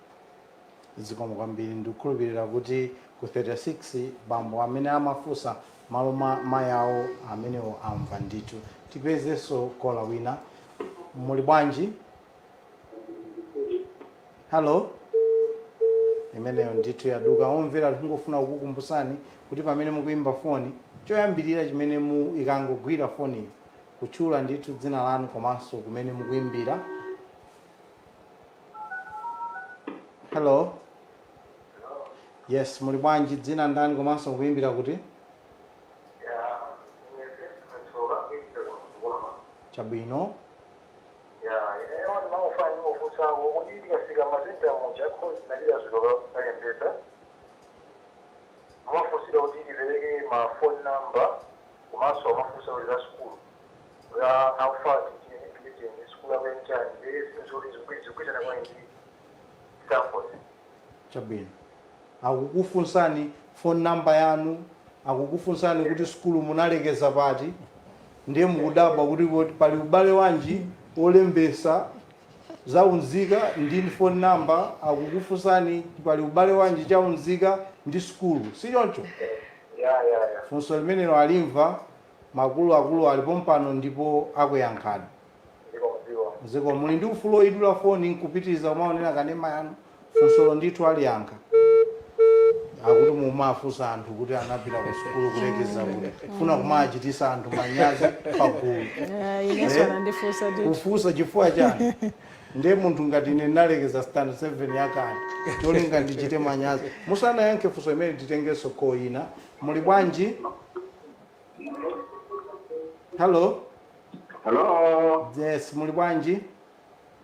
Zikomo kwambiri. Ndikukhulupirira kuti ku 36 bambo amene amafunsa malo ma mayi awo amenewo amva ndithu. Tipezenso caller wina. Muli bwanji? Hello? Imeneyo ndithu yaduka. Omvera, tikungofuna kukukumbusani kuti pamene mukuyimba foni, choyambirira chimene mu ikangogwira foniyo, kutchula ndithu dzina lanu komanso kumene mukuyimbira. Hello? Yes, muli bwanji? Dzina ndani komanso mukuyimbira kuti? Ya, ine Feston kuimbira. Chabwino. Ya, ineyo ndimangofuna ndingofunsako kuti tikafika ma centre muja, khozi nachita zilo kalembetsa, amafunsira kuti tipereke ma phone number, komanso amafunsa kuti za sukulu ya how far tili sukulu yako yanjani, ndi zinthu zoti zikugwirizana bwanji ndi chisankhozi? Chabwino, akukufunsani phone number yanu, akukufunsani kuti sukulu munalekeza pati, ndiye mukudabwa kuti pali ubale wanji olembesa zaunzika ndi phone number. Akukufunsani pali ubale wanji chaunzika ndi sukulu, si choncho? Ya. Funso limenelo alimva makuluakulu alipo mpano ndipo akuyankhani. Ndiko mziwa. Ziko muli ndi ufulu oyidula foni nkupitiriza kumaonera kanema yanu. Funsolo ndithu aliyankha. Akuti mumafunsa anthu kuti anapita ku sukulu kulekeza kuti funa kumachitisa anthu manyazi pagulu. Inenso anandifunsa ndithu. Kufunsa chifukwa chani? Ndiye munthu ngati ine ndinalekeza standard 7 yakale, cholinga ndichite manyazi. Musanayankhe funso imene, titengenso call ina. Muli bwanji? Hello? Hello. Yes, muli bwanji?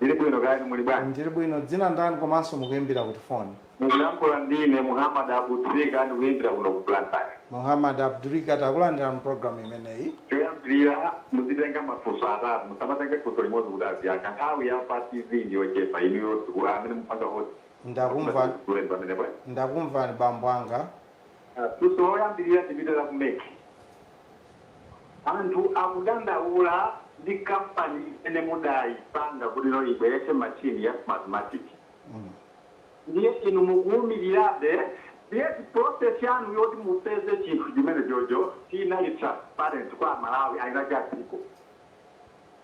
Ndili bwino, kaya muli bwanji? Ndili bwino. Dzina ndani komanso mukuyimbira kuti foni? Mukuyankhula ndine Muhammad Abutrika, ndikuyimbira kuno ku Blantyre. Muhammad Abdulika, takulandira mu program imeneyi. Choyambirira, muzitenga mafunso atatu, musamatenge funso limodzi kuti aziyankha. Nthawi ya pa TV ndiyochepa. Inuyo amene mupanga host. Ndakumva. Pamenepo. Ndakumvani bambo anga. Funso loyambirira, ndipite la ku MEC. Anthu akudandaula ndi kampani imene mudayipanga kuti no ibweretse machine ya Smartmatic, ndiye inu mukuwumirirabe. Ndiye process yanu yoti mupeze chinthu chimene chocho sinali transparent kwa Malawi ayinachadziko.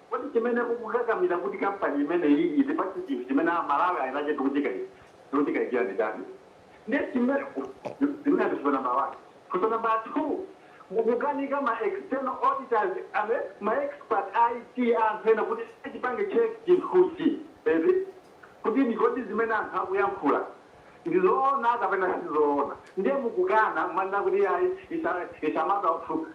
Kodi chimene mukukakamira kuti kampani imeneyi itipatse chinthu chimene Amalawi ayinache tikuchikayikira ndi chani? Ndiye chimene zimene funso number one. Funso number two, mukukanika ma external auditors ame ma expert IT, anthu ena kuti achipange check chinthuchi ezi, kuti ndikodi zimene anthu akuyankhula ndizoona kapena sizoona. Ndiye mukukana manena kuti ayi, it's a matter of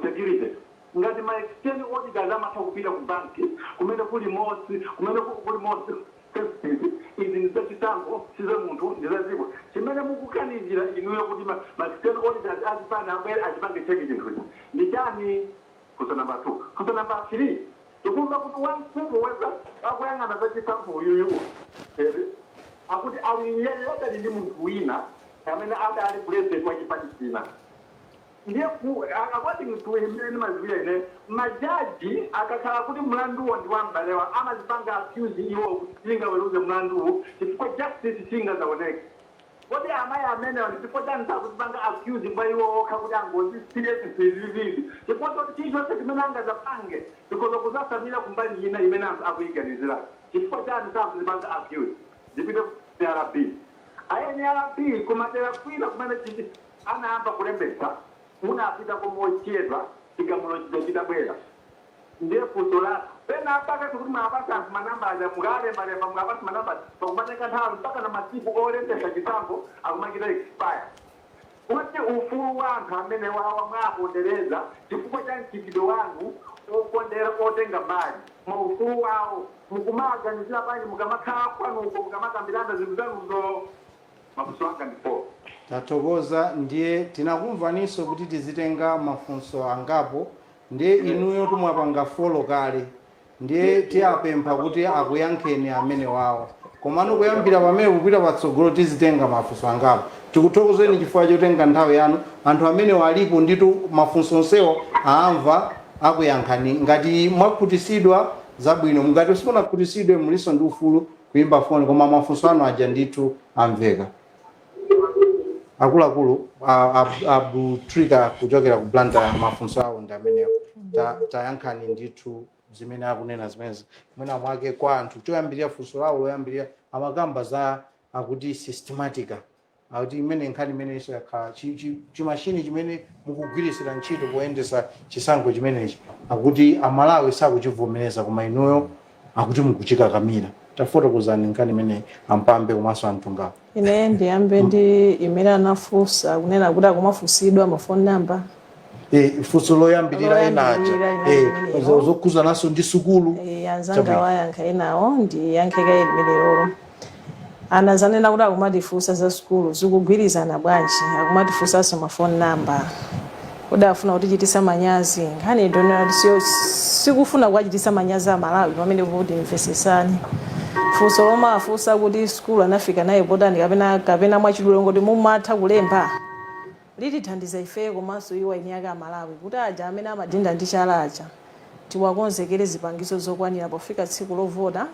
security. Ngati ma external auditors amatha kupita ku banki kumene kuli mosi, kumene kuli mosi sensitive, izi ndi zachisankho, si za munthu, ndi za dziko. Chimene mukukanizira inuyo kuti ma external auditors azipani abwere achipange check chinthuchi ndi chani? Funso number two. Funso number three, tikumva kuti wamkulu weza akuyang'ana za chisankho uyuyu akuti ali adali ndi munthu wina amene adali president wa chipani china. Ndiye according to imene ndimaziwira ine, majaji akakhala kuti mlanduwo ndi wa m'balewa, amazipanga accuse iwo kuti singaweruze mlanduwu chifukwa justice singazaoneke. Kodi amayi amenewa ndi chifukwa chani sakuzipanga accuse kwa iwo okha kuti angozisiye zinthu izizizi, chifukwa choti chilichonse chimene angazapange because kuzasamira kumbali ina imene anthu akuyiganizira? Chifukwa chani sakuzipanga accuse? Ndipite ku NRB. A NRB kumadera kwina kumene anayamba kulembetsa, munapita komochedwa chigamulo chija chitabwera. Ndiye funso lathu, pena apakati kuti mwapasa anthu manamba aja, mukalembalemba, mukapasa manamba, pakumatenga nthawi mpaka na masiku olembesa chisankho akumachita expire, kuti ufulu wa anthu amene wawa mwapondereza chifukwa cha mchitidwe wanu okondera otenga mbali maufulu wawo, mukumaganizira bwanji mukamakhala kwanuko, mukamakambirana zinthu zanuzo? Mafunso anga ndipo. Tathokoza. Ndiye tinakumvaninso kuti tizitenga mafunso angapo, ndiye inuyo tumwapanga follow kale, ndiye tiyapempha kuti akuyankheni amene wawo. Komano kuyambira pamene kupita patsogolo tizitenga mafunso angapo. Tikuthokozeni chifukwa chotenga nthawi yanu. Anthu amene walipo nditu mafunso onsewo aamva, akuyankhani. Ngati mwakhutisidwa, zabwino. Ngati simunakhutisidwe, mulinso ndi ufulu kuimba foni, koma mafunso anu aja ndithu amveka. Akuluakulu Abutrika kuchokera ku Blantyre, mafunso awo ndi amenewo. Tayankhani ndithu zimene akunena zimenezi. Mwina mwake kwa anthu, choyambirira, funso lawo loyambirira amakamba za akuti Systematica, akuti imene nkhani imenenso yakhala chimashini chimene mukugwirisira ntchito poyendesa chisankho chimenechi, akuti Amalawi sakuchivomereza, koma inuyo akuti mukuchikakamira. Tafotokozani nkhani imeneyi, ampambe komanso anthu ngawo. Ine ndiyambe ndi imene anafunsa kunena kuti akumafunsidwa ma phone number. Funso loyambirira ena aja. Loyambirira ina imeneyo. Zokhuzananso ndi sukulu. Anzanga Chabwino. wayankha enawo, ndiyankheka limenelolo. Anazanena kuti akumatifunsa za sukulu, zikugwirizana bwanji? Akumatifunsanso ma phone number, kodi afuna kutichitisa manyazi? Nkhani ndonena kuti sikufuna kuwachitisa manyazi Amalawi. Pamene kuti mvesesani, funso lomwe afunsa kuti sukulu anafika naye potani, kapena mwachidule ngoti mumatha kulemba, litithandiza ife komanso iwo eni ake Amalawi, kuti aja amene amadinda ndi chala aja tiwakonzekere zipangizo zokwanira. Pofika tsiku lovota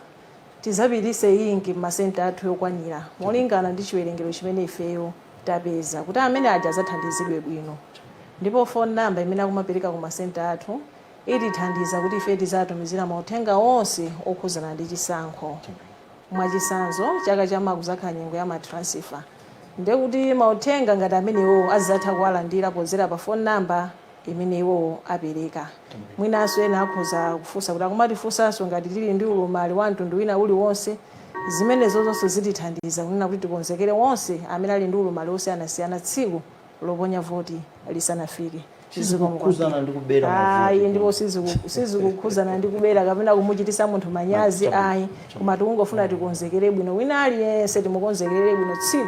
tizapitise inki m'masenta athu yokwanira molingana ndi chiwerengero chimene ifeyo tapeza, kuti amene aja azathandizidwe bwino. Ndipo phone number imene akumapereka ku masenta athu itithandiza kuti ife tizatumizira mauthenga onse okhuzana ndi chisankho. Mwachisanzo, chaka chamawa kuzakhala nyengo ya ma transfer, ndekuti mauthenga ngati amenewo azatha kuwalandira pozera pa phone number imene iwowo apereka. Mwinanso ena akhoza kufunsa kuti akumatifunsanso ngati tili ndi ulumali wa mtundu wina uliwonse. Zimenezo zonse zitithandiza kunena kuti tikonzekere wonse amene ali ndi ulumali osiyanasiyana tsiku loponya voti lisanafike. Sizikukhuzana ndi kubera mavoti. Ayi, ndipo sizikukhuzana ndi kubera kapena kumuchitisa munthu manyazi, ayi, koma tikungofuna tikonzekere bwino, wina aliyense timukonzekere bwino tsiku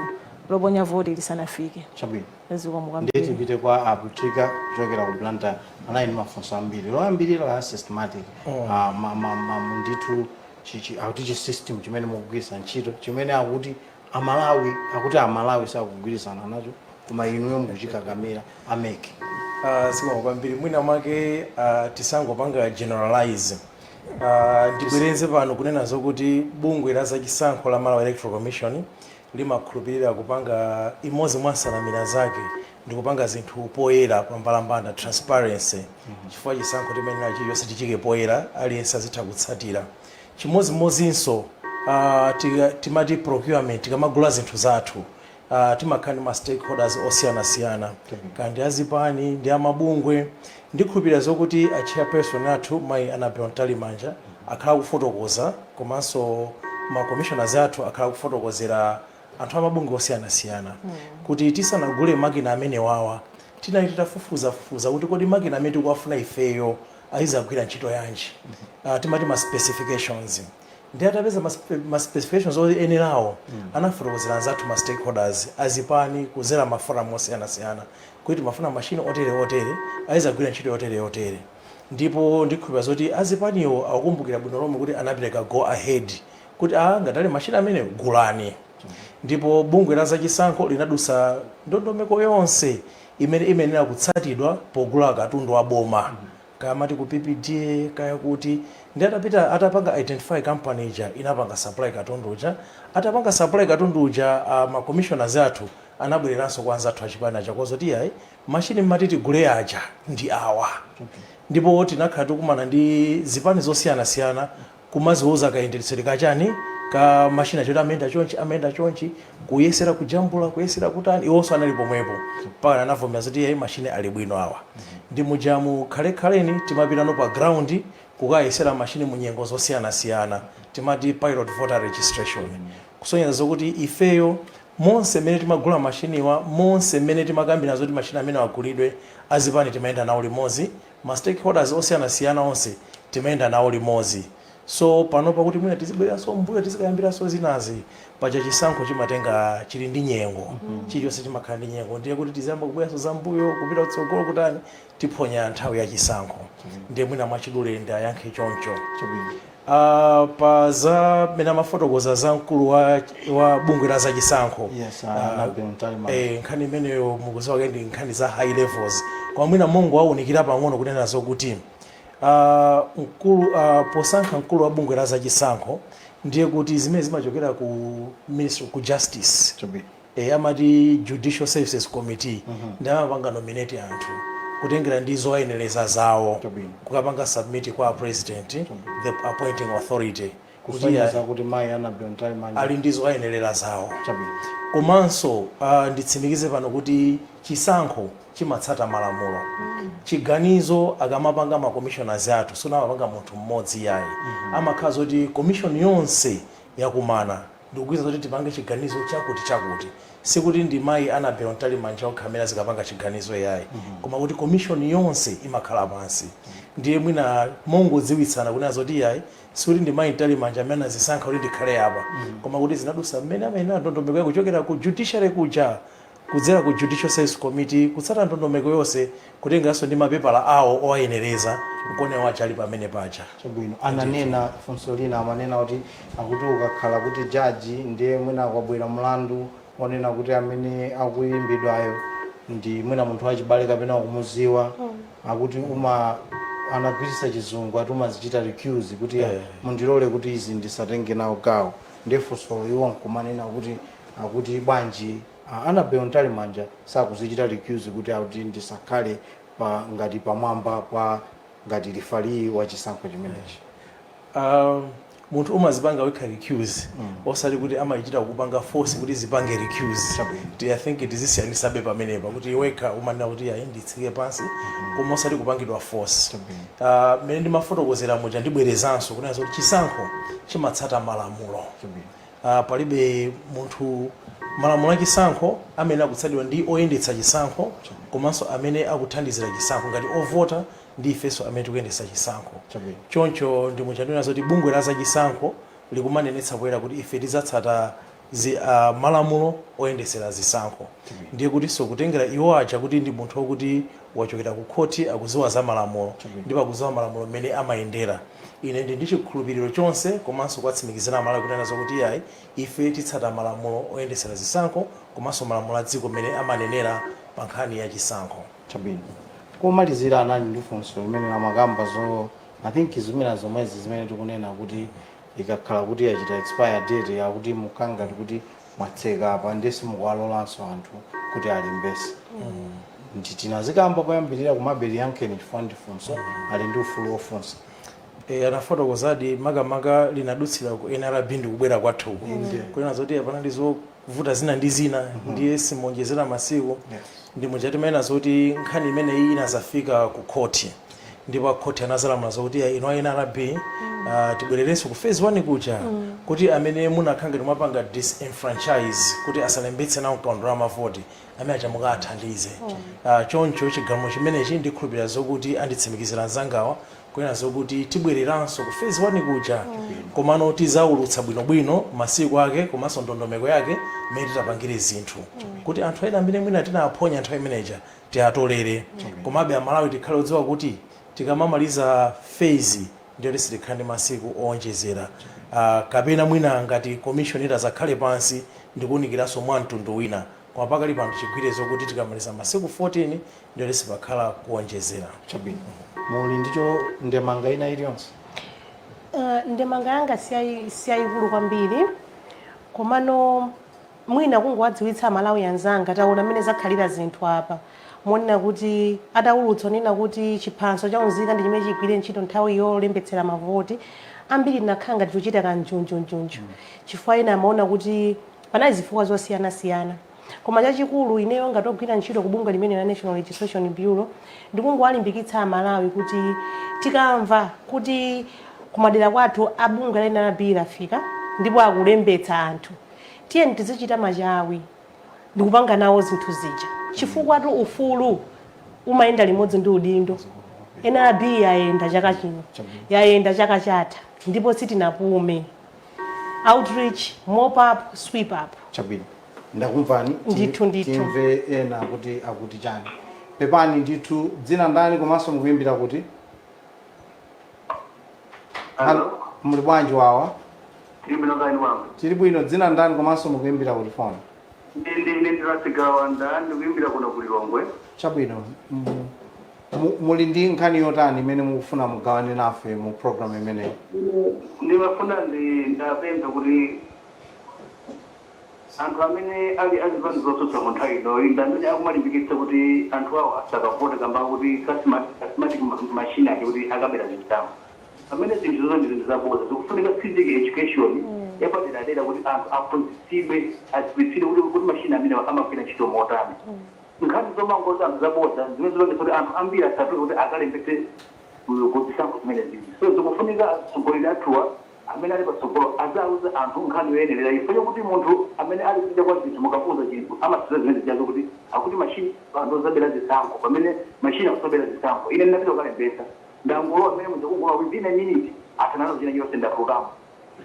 loponya voti lisanafike. Chabwino. Zikomo Ndiye kwambiri. Tipite kwa Abutrika kuchokera ku Blantyre. Anali ndi mafunso ambiri. Loyambirira la Systematic, ndithu akuti chi system chimene mukugwiritsa ntchito, chimene akuti Amalawi sakugwirizana nacho, koma inuyo mukuchikakamira, a MEC. Zikomo kwambiri. Mwina mwake tisangopanga generalize. Ndibwereze pano kunena zokuti bungwe la zachisankho la Malawi Electoral Commission limakhulupirira kupanga, imodzi mwa nsanamira zake ndi kupanga zinthu poyera, pambalambanda, transparency, chifukwa chisankho timenera chilichonse tichike poyera, aliyense azitha kutsatira. Chimodzimodzinso timati procurement, tikamagula zinthu zathu timakhala ndi ma stakeholders osiyanasiyana, kandi azipani ndi amabungwe. Ndikhulupirira zokuti a chairperson athu, mayi Annabel Mtalimanja, akhala kufotokoza, komanso ma commissioners athu akhala kufotokozera anthu amabungwe osiyanasiyana kuti tisanagule makina amene wawa tinali titafufuzafufuza kuti kodi makina amene tikuwafuna ifeyo ayizagwira ntchito yanji. Timati ma specifications. Ndi atapeza ma specifications oyenerawo, anafotokozera anzathu ma stakeholders azipani kuzera ma forum osiyanasiyana kuti timafuna mashini otere otere, ayizagwira ntchito yotere yotere. Ndipo ndikhulupirira zoti azipaniwo akukumbukira bwino lomwe kuti anapereka go ahead kuti a ngatali mashini amene gulani. Ndipo bungwe la zachisankho linadusa ndondomeko yonse imene imayenera kutsatidwa pogula katundu wa boma, kaya mati ku PPDA, kaya kuti. Ndi atapita, atapanga identify company ija, inapanga supply katundu uja. Atapanga supply katundu uja, ma commissioners athu anabwereranso kwa anzathu achipani aja kozoti ayi, mashini mmati tigule aja ndi awa. Ndipo tinakhala tikumana ndi zipani zosiyanasiyana kumaziuza kayendetsedwe kachani Ka machine choti amayenda chonchi, amayenda chonchi, kuyesera kujambula, kuyesera kutani, iwonso anali pomwepo mpaka anavomera zoti iye machine ali bwino awa. Ndi mujamu khalekhaleni timapitano pa ground kukayesera machine mu nyengo zosiyanasiyana, timati pilot voter registration, kusonyeza zokuti ifeyo monse mmene timagula machiniwa, monse mmene timakambira zoti machine amene agulidwe, azipani timayenda nawo limodzi, ma stakeholders osiyanasiyana onse timayenda nawo limodzi. So panopa kuti mwina tizibweranso mbuyo, tizikayambiranso zinazi, paja chisankho chimatenga, chili ndi nyengo, chilichonse chimakhala ndi nyengo. Ndiye kuti tiziyamba kubweranso zambuyo kupita kutsogolo kutani, tiphonya nthawi ya chisankho. Ndiye mwina mwachidule ndi ayankhe choncho. Chabwino. Pa za mmene amafotokoza za mkulu wa bungwe la zachisankho, Yes, Annabel Mtalimanja. Nkhani imeneyo mukuziwa kuti ndi nkhani za high levels, koma mwina mongo awunikira pang'ono kunena zokuti mkulu, posankha mkulu wa bungwe la zachisankho, ndiye kuti zimene zimachokera ku ministry, ku justice. Chabwino. Amati Judicial Services Committee, ndi amapanga nominate anthu kutengera ndi zowayenereza zawo, Chabwino. kukapanga submit kwa president, the appointing authority, kuti Kusonyeza kuti mayi Annabel Mtalimanja ali ndi zowayenerera zawo. Chabwino. Komanso nditsimikize pano kuti chisankho chimatsata malamulo. Chiganizo akamapanga ma commissioners athu, sunamapanga munthu mmodzi yayi, amakhala zoti commission yonse yakumana ndikugwiza zoti tipange chiganizo chakuti chakuti. Sikuti ndi mayi Annabel Mtalimanja okha amene azikapanga chiganizo yayi, koma kuti commission yonse imakhala pansi. Ndiye mwina mongodziwitsana kunena zoti yayi, sikuti ndi mayi Mtalimanja amene anazisankha kuti ndikhale apa, koma kuti zinadusa mmene amayenera ndondomeko kuchokera ku judiciary kuja, kudzera ku Judicial Service Committee, kutsata ndondomeko yonse, kutengeranso ndi mapepala awo owayenereza, nkone wacha ali pamene paja. Chabwino. Ananena funso lina, amanena kuti akuti ukakhala kuti jaji, ndiye mwina akwabwera mlandu onena kuti amene akuyimbidwayo ndi mwina munthu wachibale kapena wakumuziwa, akuti uma anagwiritsa Chizungu ati umazichita recuse kuti mundilole kuti izi ndisatenge nawo gawo. Ndiye funso iwo nkumanena kuti akuti bwanji Annabel Mtalimanja sakuzichita recuse kuti akuti ndisakhale pa ngati pamwamba pa ngati referee wa chisankho chimenechi? Munthu umazipanga wekha recuse, osati kuti amayichita kupanga force kuti zipange recuse. Chabwino. I think tizisiyanisabe pamenepa kuti wekha umanena kuti ayi, nditsike pansi, koma osati kupangidwa force. Mmene ndimafotokozera muja, ndibwerezanso kunena kuti chisankho chimatsata malamulo. Palibe munthu, malamulo achisankho amene akutsatidwa ndi oyendetsa chisankho komanso amene akuthandizira chisankho ngati ovota ndi ifenso amene tikuyendetsa chisankho. Choncho ndi muchanena zoti bungwe la zachisankho likumanenetsa poyera kuti ife tidzatsata malamulo oyendetsera zisankho. Ndiye kutinso kutengera iwo aja kuti ndi munthu wokuti wachokera ku khoti, akuziwa za malamulo ndipo akuziwa malamulo mmene amayendera, ine ndi chikhulupiriro chonse komanso kuwatsimikizira Amalawi kunena zokuti iyayi, ife titsata malamulo oyendetsera zisankho komanso malamulo a dziko mmene amanenera pa nkhani ya chisankho. Chabwino. Komalizira, anali ndi funso limene lamakamba zo, I think zimene zomwezi zimene tikunena kuti ikakhala kuti yachita expire date, yakuti mukangati kuti mwatseka apa, ndiye simukuwalolanso anthu kuti alembese. Ndi tinazikamba poyambirira, komabe liyankheni chifukwa ndi funso, ali ndi ufulu wofunsa. Anafotokozadi makamaka linadutsira ku NRB ndi kubwera kwathuku kunena zoti panali zovuta zina ndi zina, ndiye simonjezera masiku. Ndi muja timanena zoti nkhani imeneyi inazafika ku khoti, ndipo akhoti anazalamula zokuti ya ino NRB, tibwererenso ku phase 1 kuja, kuti amene munakhala ngati mwapanga disenfranchise kuti asalembetse nawo mkaundula wa mavoti, amene aja mukathandize. Choncho chigamulo chimenechi ndikhulupirira zokuti anditsimikizira anzangawa kunena zokuti tibwereranso ku phase 1 kuja, komano tizaulutsa bwinobwino masiku ake komanso ndondomeko yake mmene titapangire zinthu kuti anthu ena amene mwina tinaphonya nthawi imeneja tiatolere. Komabe Amalawi tikhale odziwa kuti tikamamaliza phase ndiyo sitikhala ndi masiku owonjezera, kapena mwina ngati commission itazakhale pansi ndikuwunikiranso mwa mtundu wina. Koma pakali pano chigwire zokuti tikamaliza masiku 14 ndiyo sipakhala kuwonjezera. Chabwino. Muli ndicho ndemanga ina iliyonse? Ndemanga yanga siyayikulu kwambiri, komano mwina kungowadziwitsa Amalawi anzanga, taona mmene zakhalira zinthu apa, monena kuti atawulutsa onena kuti chiphaso chaunzika ndi chimene chigwire ntchito nthawi yolembetsera mavoti. Ambiri tinakhala ngati tikuchita kanjunjunjunju chifukwa ena amaona kuti panali zifukwa zosiyanasiyana. Koma chachikulu, ineyo ngati ogwira ntchito ku bungwe limene la National Registration Bureau, ndikungowalimbikitsa Amalawi kuti tikamva kuti kumadera kwathu abungwe la NRB lafika ndipo akulembetsa anthu, tiyeni tizichita machawi ndikupanga nawo zinthu zija, chifukwa tu ufulu umayenda limodzi ndi udindo. NRB yayenda chaka chino, yayenda chaka chatha, ndipo sitinapume. Outreach, mop up, sweep up. Chabwino, ndakumvani. Ndithu. Timve ena kuti akuti chani. Pepani ndithu, dzina ndani komanso mukuyimbira kuti? Hello. Muli bwanji wawa? Ndibwino kani wangu. Tili bwino. Dzina ndani komanso mukuyimbira kuti foni? Ndine ndirasigawanda, ndikuyimbira kuno ku Lilongwe. Chabwino. Muli ndi nkhani yotani imene mukufuna mugawane nafe mu program imeneyi? Ndimafuna ndapempha kuti anthu amene ali azipani zotsutsa mu nthawi inoyi ndi amene akumalimbikitsa kuti anthu awo asakavote kamba kuti ka Smartmatic machine ake kuti akabera zisankho, pamene zinthu zozo ndi zinthu zabodza. Zikufunika civic education yapaderadera kuti anthu aphunzitsidwe, adziwitsidwe kuti machine amene amagwira ntchito motani. Nkhani zomangoza anthu zabodza zimene zipangitsa kuti anthu ambiri asatuluke kuti akalembetse kuzisankho zimene zili. So zikufunika atsogoleri athuwa amene ali patsogolo azauza anthu nkhani yoyenerera, ifo chokuti munthu amene ali kunja kwa zinthu, mukamuuza chinthu amasiza zimene zijazo kuti akuti machine anthu ozabera zisankho, pamene machine akusabera zisankho. Ine ndinapita kukalembetsa, ndangolowa amene muja, kungolowa, within a minute athananazo china chonse, ndatulukamo.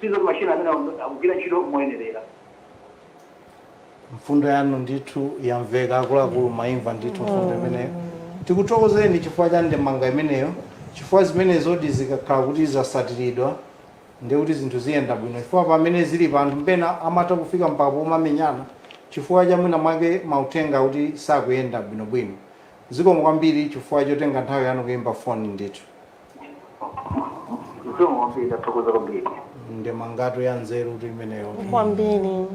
Sizo kuti machine amene akugwira ntchito moyenerera. Mfundo yanu ndithu yamveka. Akuluakulu, maimva ndithu mfundo imeneyo. Tikuthokozeni chifukwa cha ndemanga imeneyo, chifukwa zimenezodi zikakhala kuti zasatiridwa ndiye kuti zinthu ziyenda bwino, chifukwa pamene zili pa anthu mpena amatha kufika mpaka pomamenyana chifukwa cha mwina mwake mauthenga kuti sakuyenda bwinobwino. Zikomo kwambiri chifukwa chotenga nthawi yanu kuyimba foni ndithu. Zikomo kwambiri, ndathokoza kwambiri. Ndemangatu ya nzeru kuti imeneyo. Kwambiri.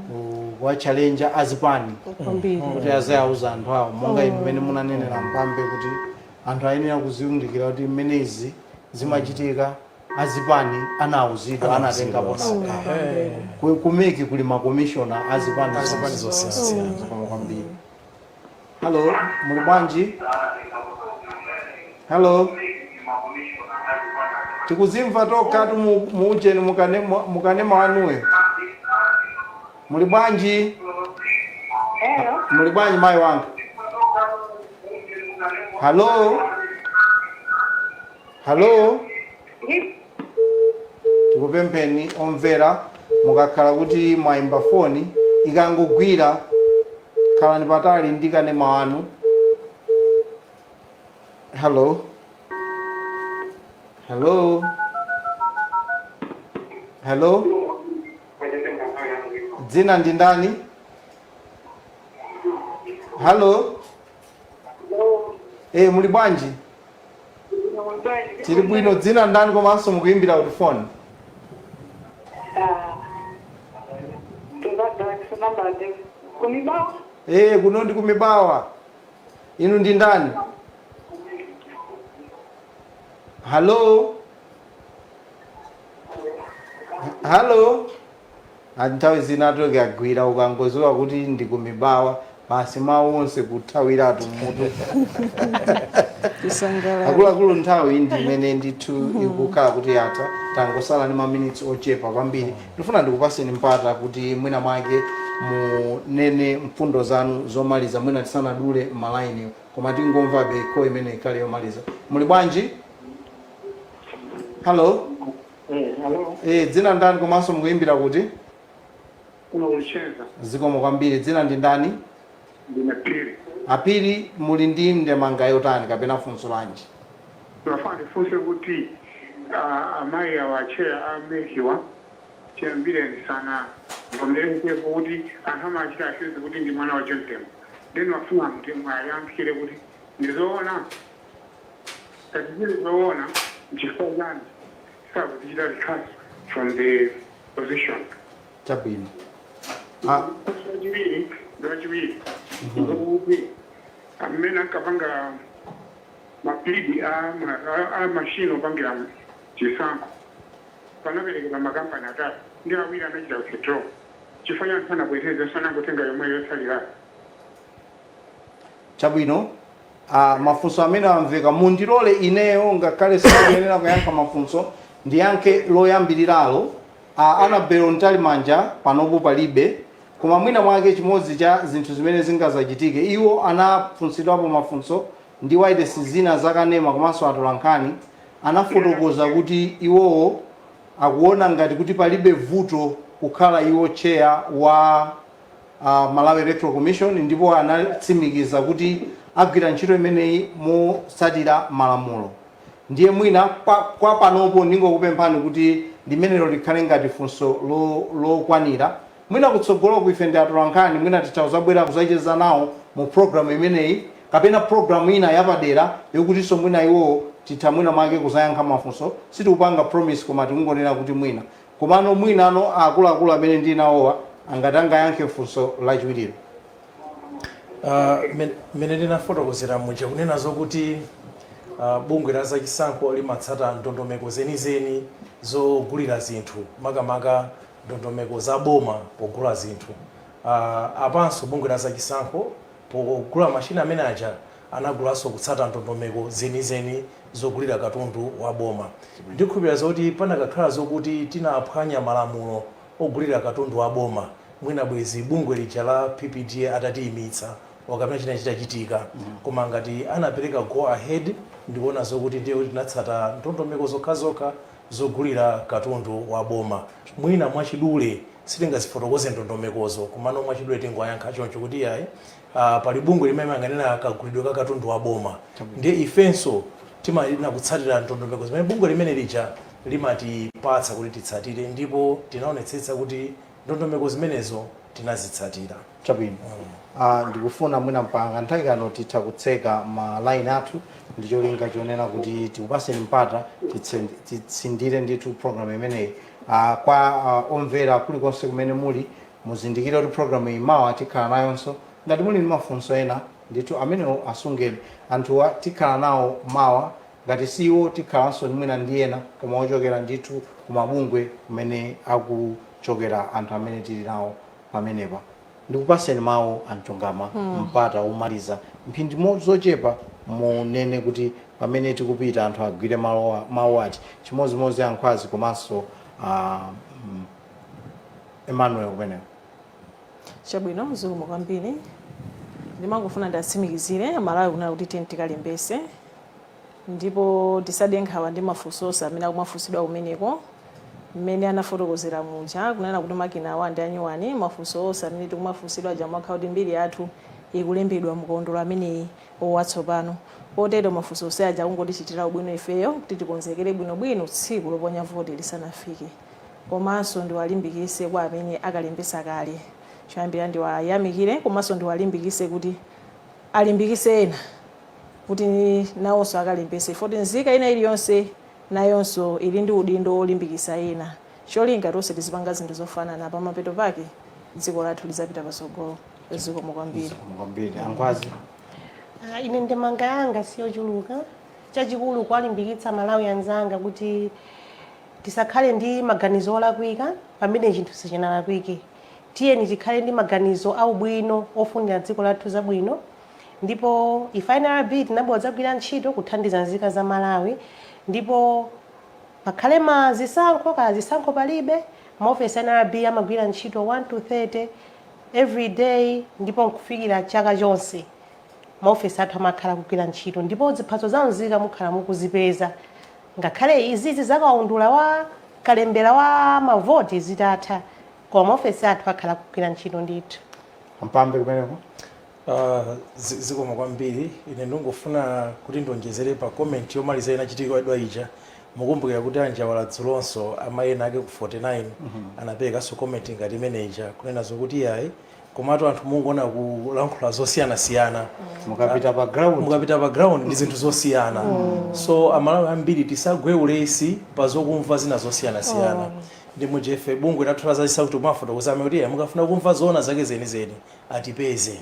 Kuwatchalenja azipani Kwambiri. kuti aziyauza anthu awo monga inu mmene munanenera mpambe kuti anthu ayenera kuziwundikira kuti mmene izi zimachitika azipani anauzidwa, anatengapo nawo. Ku MEC kuli makomishona azipani. Azipani zosiyanasiyana. Zikomo kwambiri. Hello, muli bwanji? Hello, tikuzimva tokha tu muujeni mukanema wanuyo. Muli bwanji? Hello. Muli bwanji mayi wanga? Hello, hello. Tikupempheni omvera, mukakhala kuti mwayimba foni, ikangogwira khalani patali ndi kanema wanu. Hello, hello, hello. Dzina ndi ndani? Hello. Muli bwanji? Tili bwino. Dzina ndani komanso mukuyimbira kuti foni? Kumibawa. Kuno ndi kumibawa. Inu ndi ndani? Hello, hello. Nthawi zina tokagwira ukangoziwa kuti ndi kumibawa basi, mawu onse kuthawiratu mutu. Tisangalala. Akuluakulu, nthawi ndi imene ndithu ikukhala kuti yatha, tangosala ndi maminitsi ochepa kwambiri. Ndifuna ndikupaseni mpata kuti mwina mwake munene mfundo zanu zomaliza, mwina tisanadule malainiwo, koma tingomvabe ko imene ikhale yomaliza. Muli bwanji? Hello. Hello. Dzina ndani komanso mukuyimbira kuti? Kuno kucheza. Zikomo kwambiri. Dzina ndi ndani? Ndine Piri. Apiri, muli ndi ndemanga yotani kapena funso lanji? Ndimafuna ndifunse kuti amayi awa acheya a MEC wa chiyambireni sana vomerezepo kuti anthu amachita accuse kuti ndi mwana wa John Tembo. Then mafuna mwayankhire kuti ndizoona? Ngati zili zoona, nchifukwa chani sakuzichita recast from the position? Chabwino. Lachiwiri, lachiwiri ndikuti amene ankapanga mapidi a machine opangira chisankho. Panaperekedwa makampani atatu, ndi awiri anachita withdraw. Chifukwa chani sanabwereze, sanangotenga yomwe yotsalirayo? Chabwino, mafunso amene amveka. Mundilole ineyo, ngakhale sikuyenera kuyankha mafunso, ndiyankhe loyambiriralo. Annabel Mtalimanja panopo palibe, koma mwina mwake chimodzi cha zinthu zimene zingazachitike, iwo anafunsidwapo mafunso ndi wailesi zina zakanema komanso atolankhani, anafotokoza kuti iwowo akuona ngati kuti palibe vuto kukhala iwo chair wa Malawi Electoral Commission, ndipo anatsimikiza kuti agwira ntchito imeneyi motsatira malamulo. Ndiye mwina kwa panopo ndingokupemphani kuti limenelo likhale ngati funso lokwanira. Mwina kutsogolo ife ndi atolankhani, mwina titha kuzabwera kuzacheza nawo mu programu imeneyi kapena programu ina yapadera yokutinso mwina iwowo titha mwina mwake kuzayankha mafunso. Sitikupanga promise, koma tikungonena kuti mwina. Komano mwinano akuluakulu amene ndi nawowa angati angayankhe funso lachiwiriro. Mmene ndinafotokozera muja, kunena zokuti bungwe la zachisankho limatsata ndondomeko zenizeni zogulira zinthu, makamaka ndondomeko za boma pogula zinthu. Apanso bungwe la zachisankho pogula mashina amene aja anagulanso kutsata ndondomeko zenizeni zogulira katundu wa boma. Ndikhulupirira zoti panakakhala zokuti tinaphwanya malamulo ogulira katundu wa boma, mwina bwezi bungwe lija la PPDA atatiyimitsa wakamene china chitachitika. Koma ngati anapereka go ahead, ndikuona zokuti ndiye kuti tinatsata ndondomeko zokhazokha zogulira katundu wa boma. Mwina mwachidule sitingazifotokoze ndondomekozo, komano mwachidule tingoyankha choncho kuti yayi, pali bungwe limene limayang'anira kagulidwe ka katundu wa boma, ndiye ifenso timayenera kutsatira ndondomeko zimene bungwe limene lija limatipatsa kuti titsatire, ndipo tinaonetsetsa kuti ndondomeko zimenezo tinazitsatira. Chabwino. Ndikufuna mwina mpanga nthawi kano titha kutseka ma line athu ndi cholinga chonena kuti tikupaseni mpata titsindire ndithu program imeneyi. Kwa omvera kulikonse kumene muli, muzindikire kuti program iyi mawa tikhala nayonso. Ngati muli ndi mafunso ena ndithu, amenewo asungeni. Anthuwa tikhala nawo mawa, ngati siwo tikhalanso mwina ndi ena, koma ochokera ndithu kumabungwe kumene akuchokera anthu amene tili nawo pamenepa. Ndikupaseni mawu amchungama, mpata womaliza, mphindi zochepa, munene kuti pamene tikupita anthu agwire mawu ati, chimodzimodzi Ankhwazi komanso Emmanuel kumeneko. Chabwino, zikomo kwambiri. Ndimangofuna ndiatsimikizire Malawi kunena kuti tiyeni tikalembese, ndipo tisade nkhawa ndi mafunso onse amene akumafunsidwa kumeneko. Mmene anafotokozera muja kunena kuti makina awa ndi anyuwani, mafunso onse amene tikumafunsidwa aja mwakhala kuti mbiri yathu ikulembedwa mukaundula ameneyi watsopano. Kotero mafunso onse aja akungotichitira ubwino ifeyo kuti tikonzekere bwinobwino tsiku loponya voti lisanafike. Komanso ndiwalimbikise kwa amene akalembesa kale, choyambira ndiwayamikire, komanso ndiwalimbikise kuti alimbikise ena kuti nawonso akalembese, foti nzika ina iliyonse nayonso ili ndi udindo wolimbikisa ena. Cholinga tonse tizipanga zinthu zofanana, pamapeto pake dziko lathu lizapita patsogolo. Zikomo kwambiri. Zikomo kwambiri, Ankhwazi. Ine ndemanga yanga siyochuluka. Chachikulu kuwalimbikitsa Malawi anzanga kuti tisakhale ndi maganizo olakwika pamene chinthu sichinalakwike. Tiyeni tikhale ndi maganizo aubwino ofunira dziko lathu zabwino. Ndipo ife NRB tinabwera kudzagwira ntchito kuthandiza nzika za Malawi, ndipo pakhale ma zisankho kaya zisankho palibe, maofesi NRB amagwira ntchito 1 to 30 every day, ndipo nkufikira chaka chonse maofesi athu amakhala kugwira ntchito, ndipo ziphaso za nzika mukhala mukuzipeza ngakhale izizi zakaundula wa kalembera wa mavoti zitatha, koma maofesi athu akhala kugwira ntchito ndithu. Ampambe kumeneko. Zikomo kwambiri. Ine ndingofuna kuti ndonjezere pa comment yomaliza inachitikidwa ija. Mukumbukira kuti Anjawala dzulonso amayi ena ake ku 49 anaperekanso comment ngati imene ija, kunena zokuti yayi, komatu anthu mungoona kulankhula zosiyanasiyana. Mukapita pa ground, mukapita pa ground ndi zinthu zosiyana. So Amalawi ambiri tisagwe ulesi pa zokumva zina zosiyanasiyana. Ndi mujefe bungwe lathu la zachisankho timafotokoza kuti "Yeah, mukafuna kumva zoona zake zenizeni, atipeze.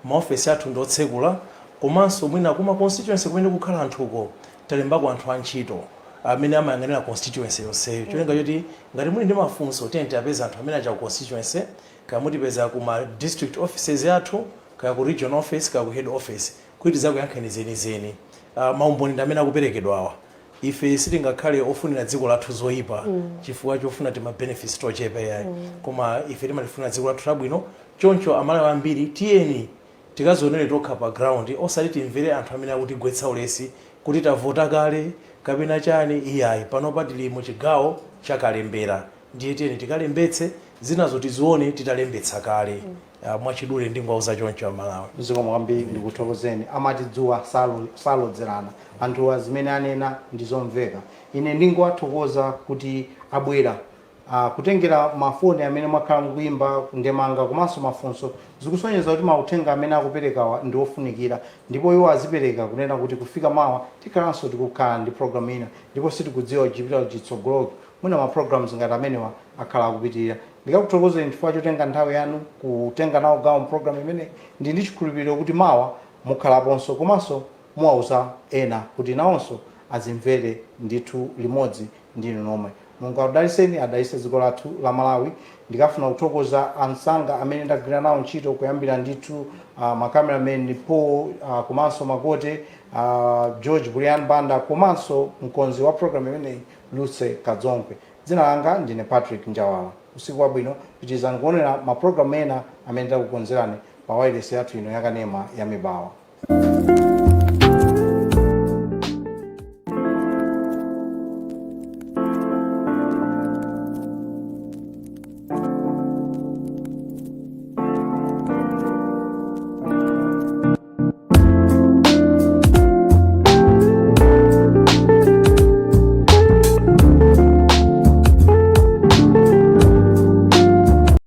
Maofesi athu ndi otsekula, komanso mwina kuma constituency kumene kukhala anthuko talembako anthu antchito. Amene amayang'anira constituency yonseyo, cholinga choti ngati muli ndi mafunso, tiyeni tiapeza anthu amene acha ku constituency, kaya mutipeza ku ma district offices athu, kaya ku region office, kaya ku head office, kuti tizakuyankheni zenizeni. Maumboni ndi amene akuperekedwawa. Ife sitingakhale ofunira dziko lathu zoyipa chifukwa chofuna tima benefits tochepa, yayi, koma ife timalifuna dziko lathu labwino. Choncho Amalawi ambiri, tiyeni tikazionere tokha pa ground, osati timvere anthu amene akutigwetsa ulesi kuti tavota kale kapena chani, iyayi. Panopa tili mu chigawo chakalembera, ndiye tiyeni tikalembetse, zinazo tizione titalembetsa kale. Mwachidule ndingwauza choncho Amalawi. Zikomo kwambiri, ndikuthokozeni. Amati dzuwa salodzerana. Anthuwa zimene anena ndizomveka. Ine ndingowathokoza kuti abwera, kutengera mafoni amene mwakhala mukuyimba, ndemanga komanso mafunso, zikusonyeza kuti mauthenga amene akuperekawa ndi ofunikira, ndipo iwo azipereka kunena kuti kufika mawa tikhalanso tikukhala ndi program ina, ndipo sitikudziwa chipita chitsogoloko, mwina ma programs ngati amenewa akhala akupitirira. Ndikakuthokozeni chifukwa chotenga nthawi yanu kutenga nawo gawo program imene ndi chikhulupiriro kuti mawa mukhalaponso, komanso muwauza ena kuti nawonso azimvere ndithu limodzi ndinu nomwe. Mulungu akudalitseni, adalitse dziko lathu la Malawi. Ndikafuna kuthokoza ansanga amene ndagwira nawo ntchito, kuyambira ndithu ma cameraman Paul, komanso Makote, George Brian Banda, komanso mkonzi wa program imeneyi Luce Kadzonkwe. Dzina langa ndine Patrick Njawala. Usiku wabwino. Pitirizani kuonera mapulogalamu ena amene takukonzerani pa wireless yathu ino yakanema ya Mibawa.